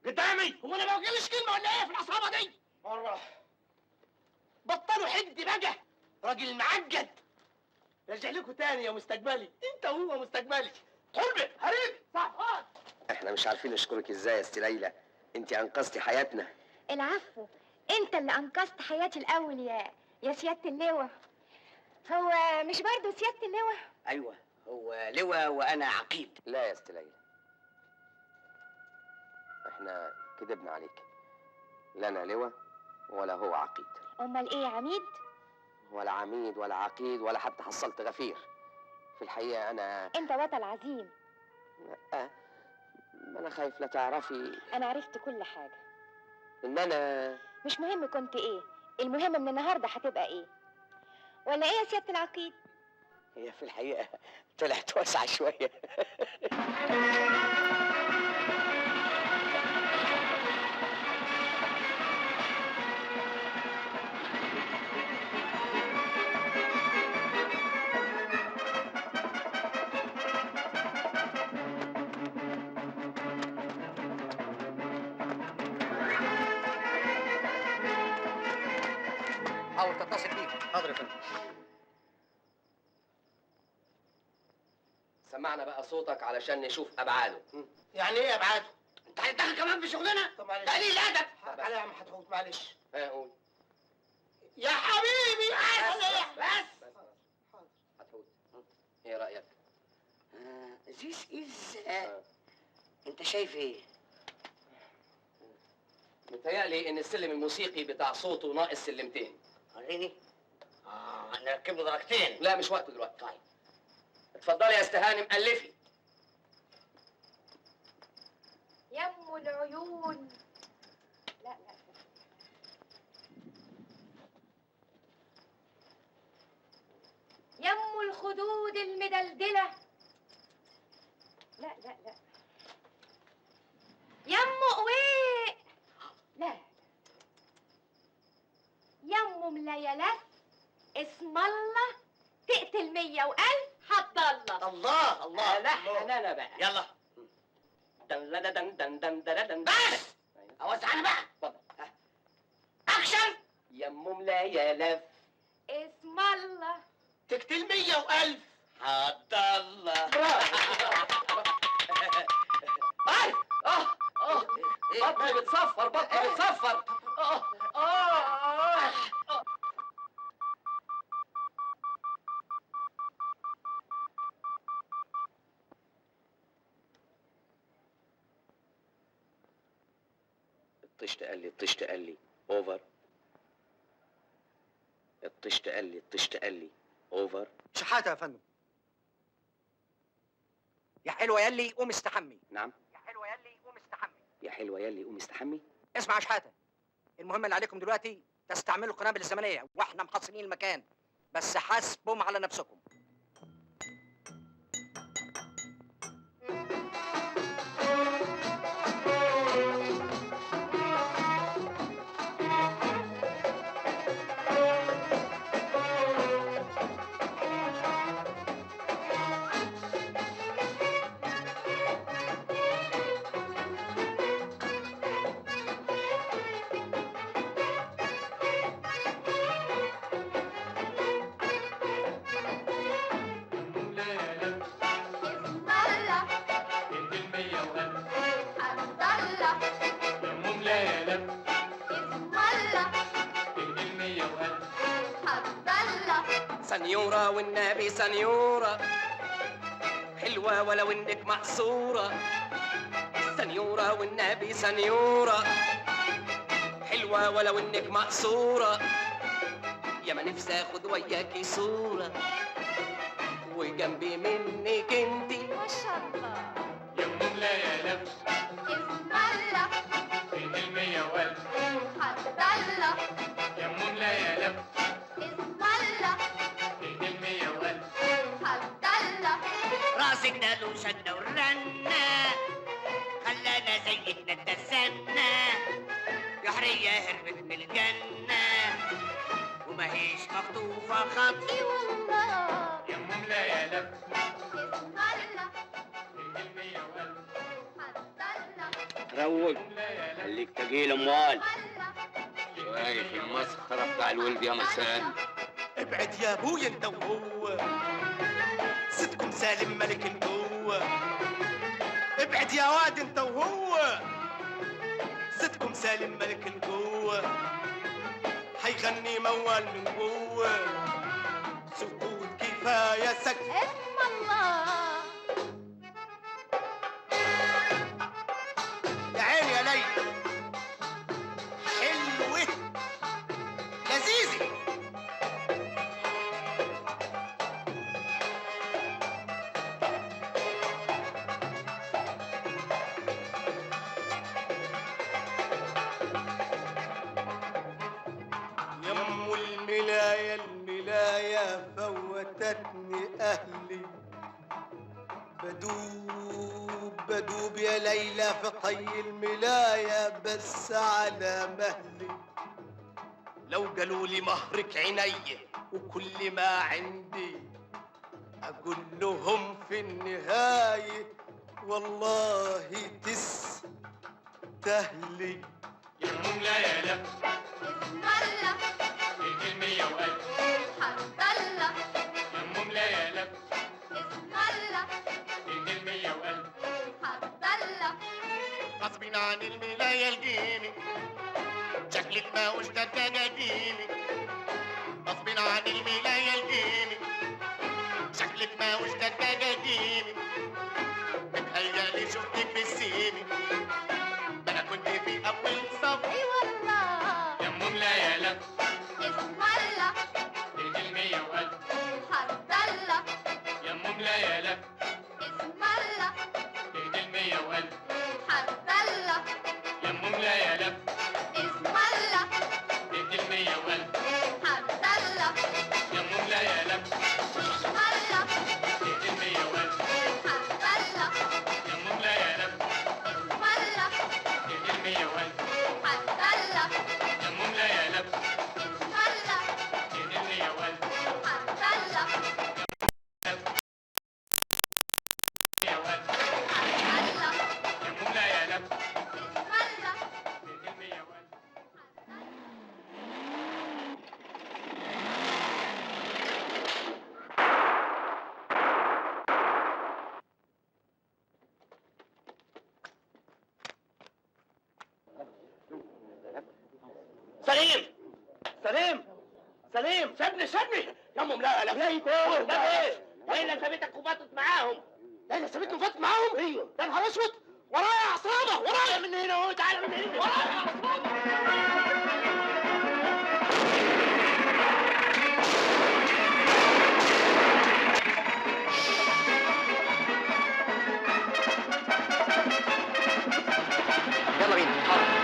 قدامي. هو انا ما بقولش كلمة ولا ايه في العصابة دي؟ بره. بطلوا حقد بقى، راجل معقد. رجع لكم تاني يا مستقبلي، انت وهو مستقبلي. قربي هريب صح. احنا مش عارفين نشكرك ازاي يا ست ليلى، انت انقذتي حياتنا. العفو، انت اللي انقذت حياتي الاول يا سيادة اللواء. هو مش برضه سيادة اللواء؟ ايوه هو لواء وانا عقيد. لا يا ست ليلى، احنا كدبنا عليك، لا انا لواء ولا هو عقيد. امال ايه يا عميد؟ ولا عميد ولا عقيد ولا حتى حصلت غفير. في الحقيقة انا انت بطل عظيم. لا، ما انا خايف لا تعرفي. انا عرفت كل حاجة. ان انا مش مهم كنت ايه، المهم من النهارده هتبقى ايه. ولا ايه يا سيادة العقيد؟ هي في الحقيقة طلعت واسعة شوية. حاول تتصل بيه. حاضر يا فندم. سمعنا بقى صوتك علشان نشوف ابعاده. يعني ايه ابعاده؟ انت هتتدخل كمان في شغلنا؟ طب معلش. ده قليل ادب. حقك عليا يا عم حتحوت، معلش. ها قول. يا حبيبي عارف ولا ايه؟ بس. حتحوت، ايه رايك؟ this is. انت شايف ايه؟ متهيألي ان السلم الموسيقي بتاع صوته ناقص سلمتين. وريني. نركب له درجتين. لا مش وقته دلوقتي. طيب اتفضلي يا استهانم ألفي. يم العيون. لا لا، يم الخدود المدلدلة. لا لا لا، يم قويق. لا، يم مليلات. اسم الله تقتل 100 وألف حط الله. الله الله. لحن انا بقى. يلا دن دن دن دن دن دن. بس. اوزع انا بقى. اتفضل. اكشن. يم مليلات اسم الله تقتل 100 وألف عبد الله. اي اه اه بطني بتصفر، بطني بتصفر. اه اه اه. الطشت قال لي، الطشت قال لي over. الطشت قال لي، الطشت قال لي over. شحاته يا فندم. يا حلوة ياللي قوم استحمي. نعم. يا حلوة ياللي قوم استحمي. يا حلوة ياللي قوم استحمي. اسمع يا شحاته، المهمة اللي عليكم دلوقتي تستعملوا القنابل الزمنية واحنا محصنين المكان، بس حاسبهم على نفسكم. سنيورة والنبي سنيورة، حلوة. حلوة ولو انك مقصورة، سنيوره والنبي سنيوره، حلوة ولو انك مقصورة، يا ما نفسي اخد وياكي صوره وجنبي منك انتي. ما شاء الله يا ام لا يا لف اسم الله فين المية والف حد الله. يا ام لا يا لف اسم الله فين المية والف حد الله. راسك ده له شدة ورنة، خلانا زيتنا اتسنى، يا حرية هربت من الجنة وما هيش مخطوفة خط. اي والله يا ام لا يا لف اسم الله فين المية والف حد الله. روج، خليك تجيل اموال. شايف المسخره بتاع الولد يا مسان؟ ابعد يا ابويا انت وهو، سيدكم سالم ملك القوة. ابعد يا واد انت وهو، سيدكم سالم ملك القوة، حيغني موال من جوه، سكوت كفاية سكت. اسم الله يا عيني يا ليلى، حلوة لذيذة. يم الملاية الملاية فوتتني أهلي، بدوب بدوب يا ليلى في طي الملاية بس على مهلي، لو قالوا لي مهرك عيني وكل ما عندي، أقول لهم في النهاية والله تستهلي. يا ام لا يا لف اسم الله فين المية والف حد الله. يا ام لا يا لف اسم الله فين المية والف حد الله. غصب عن الملاية الجيني، شكلك ما وش ده قديمي. غصب عن الملاية الجيني، شكلك ما وش ده قديمي، متهيألي شفتك في السيني، ده أنا كنت في أول صف. اي والله يا ام لا يا لف اسم الله فين المية والف حد الله. يا ام لا يا لف اسم الله فين المية والف حد الله. يا ام لا يا لف اسم الله فين المية والف حد الله. يا ام لا يا لف اسم الله فين المية والف حد الله. يا ام لا يا لف اسم الله فين المية والف حد الله. يا ام لا يا لف اسم الله فين المية والف حد الله. يا والف حد الله. يا ام لا يا لف اسم الله فين المية والف. سليم سليم سليم، سيبني سيبني يا ام لا لا لا ده ايه؟ ليلى سابتك وفاتت معاهم. ليلى سابتني وفاتت معاهم؟ ايوه. يا نهار اسود، ورايا عصابة، ورايا من هنا اهو، تعالى من هنا. ورايا عصابة. يلا بينا اتحرك.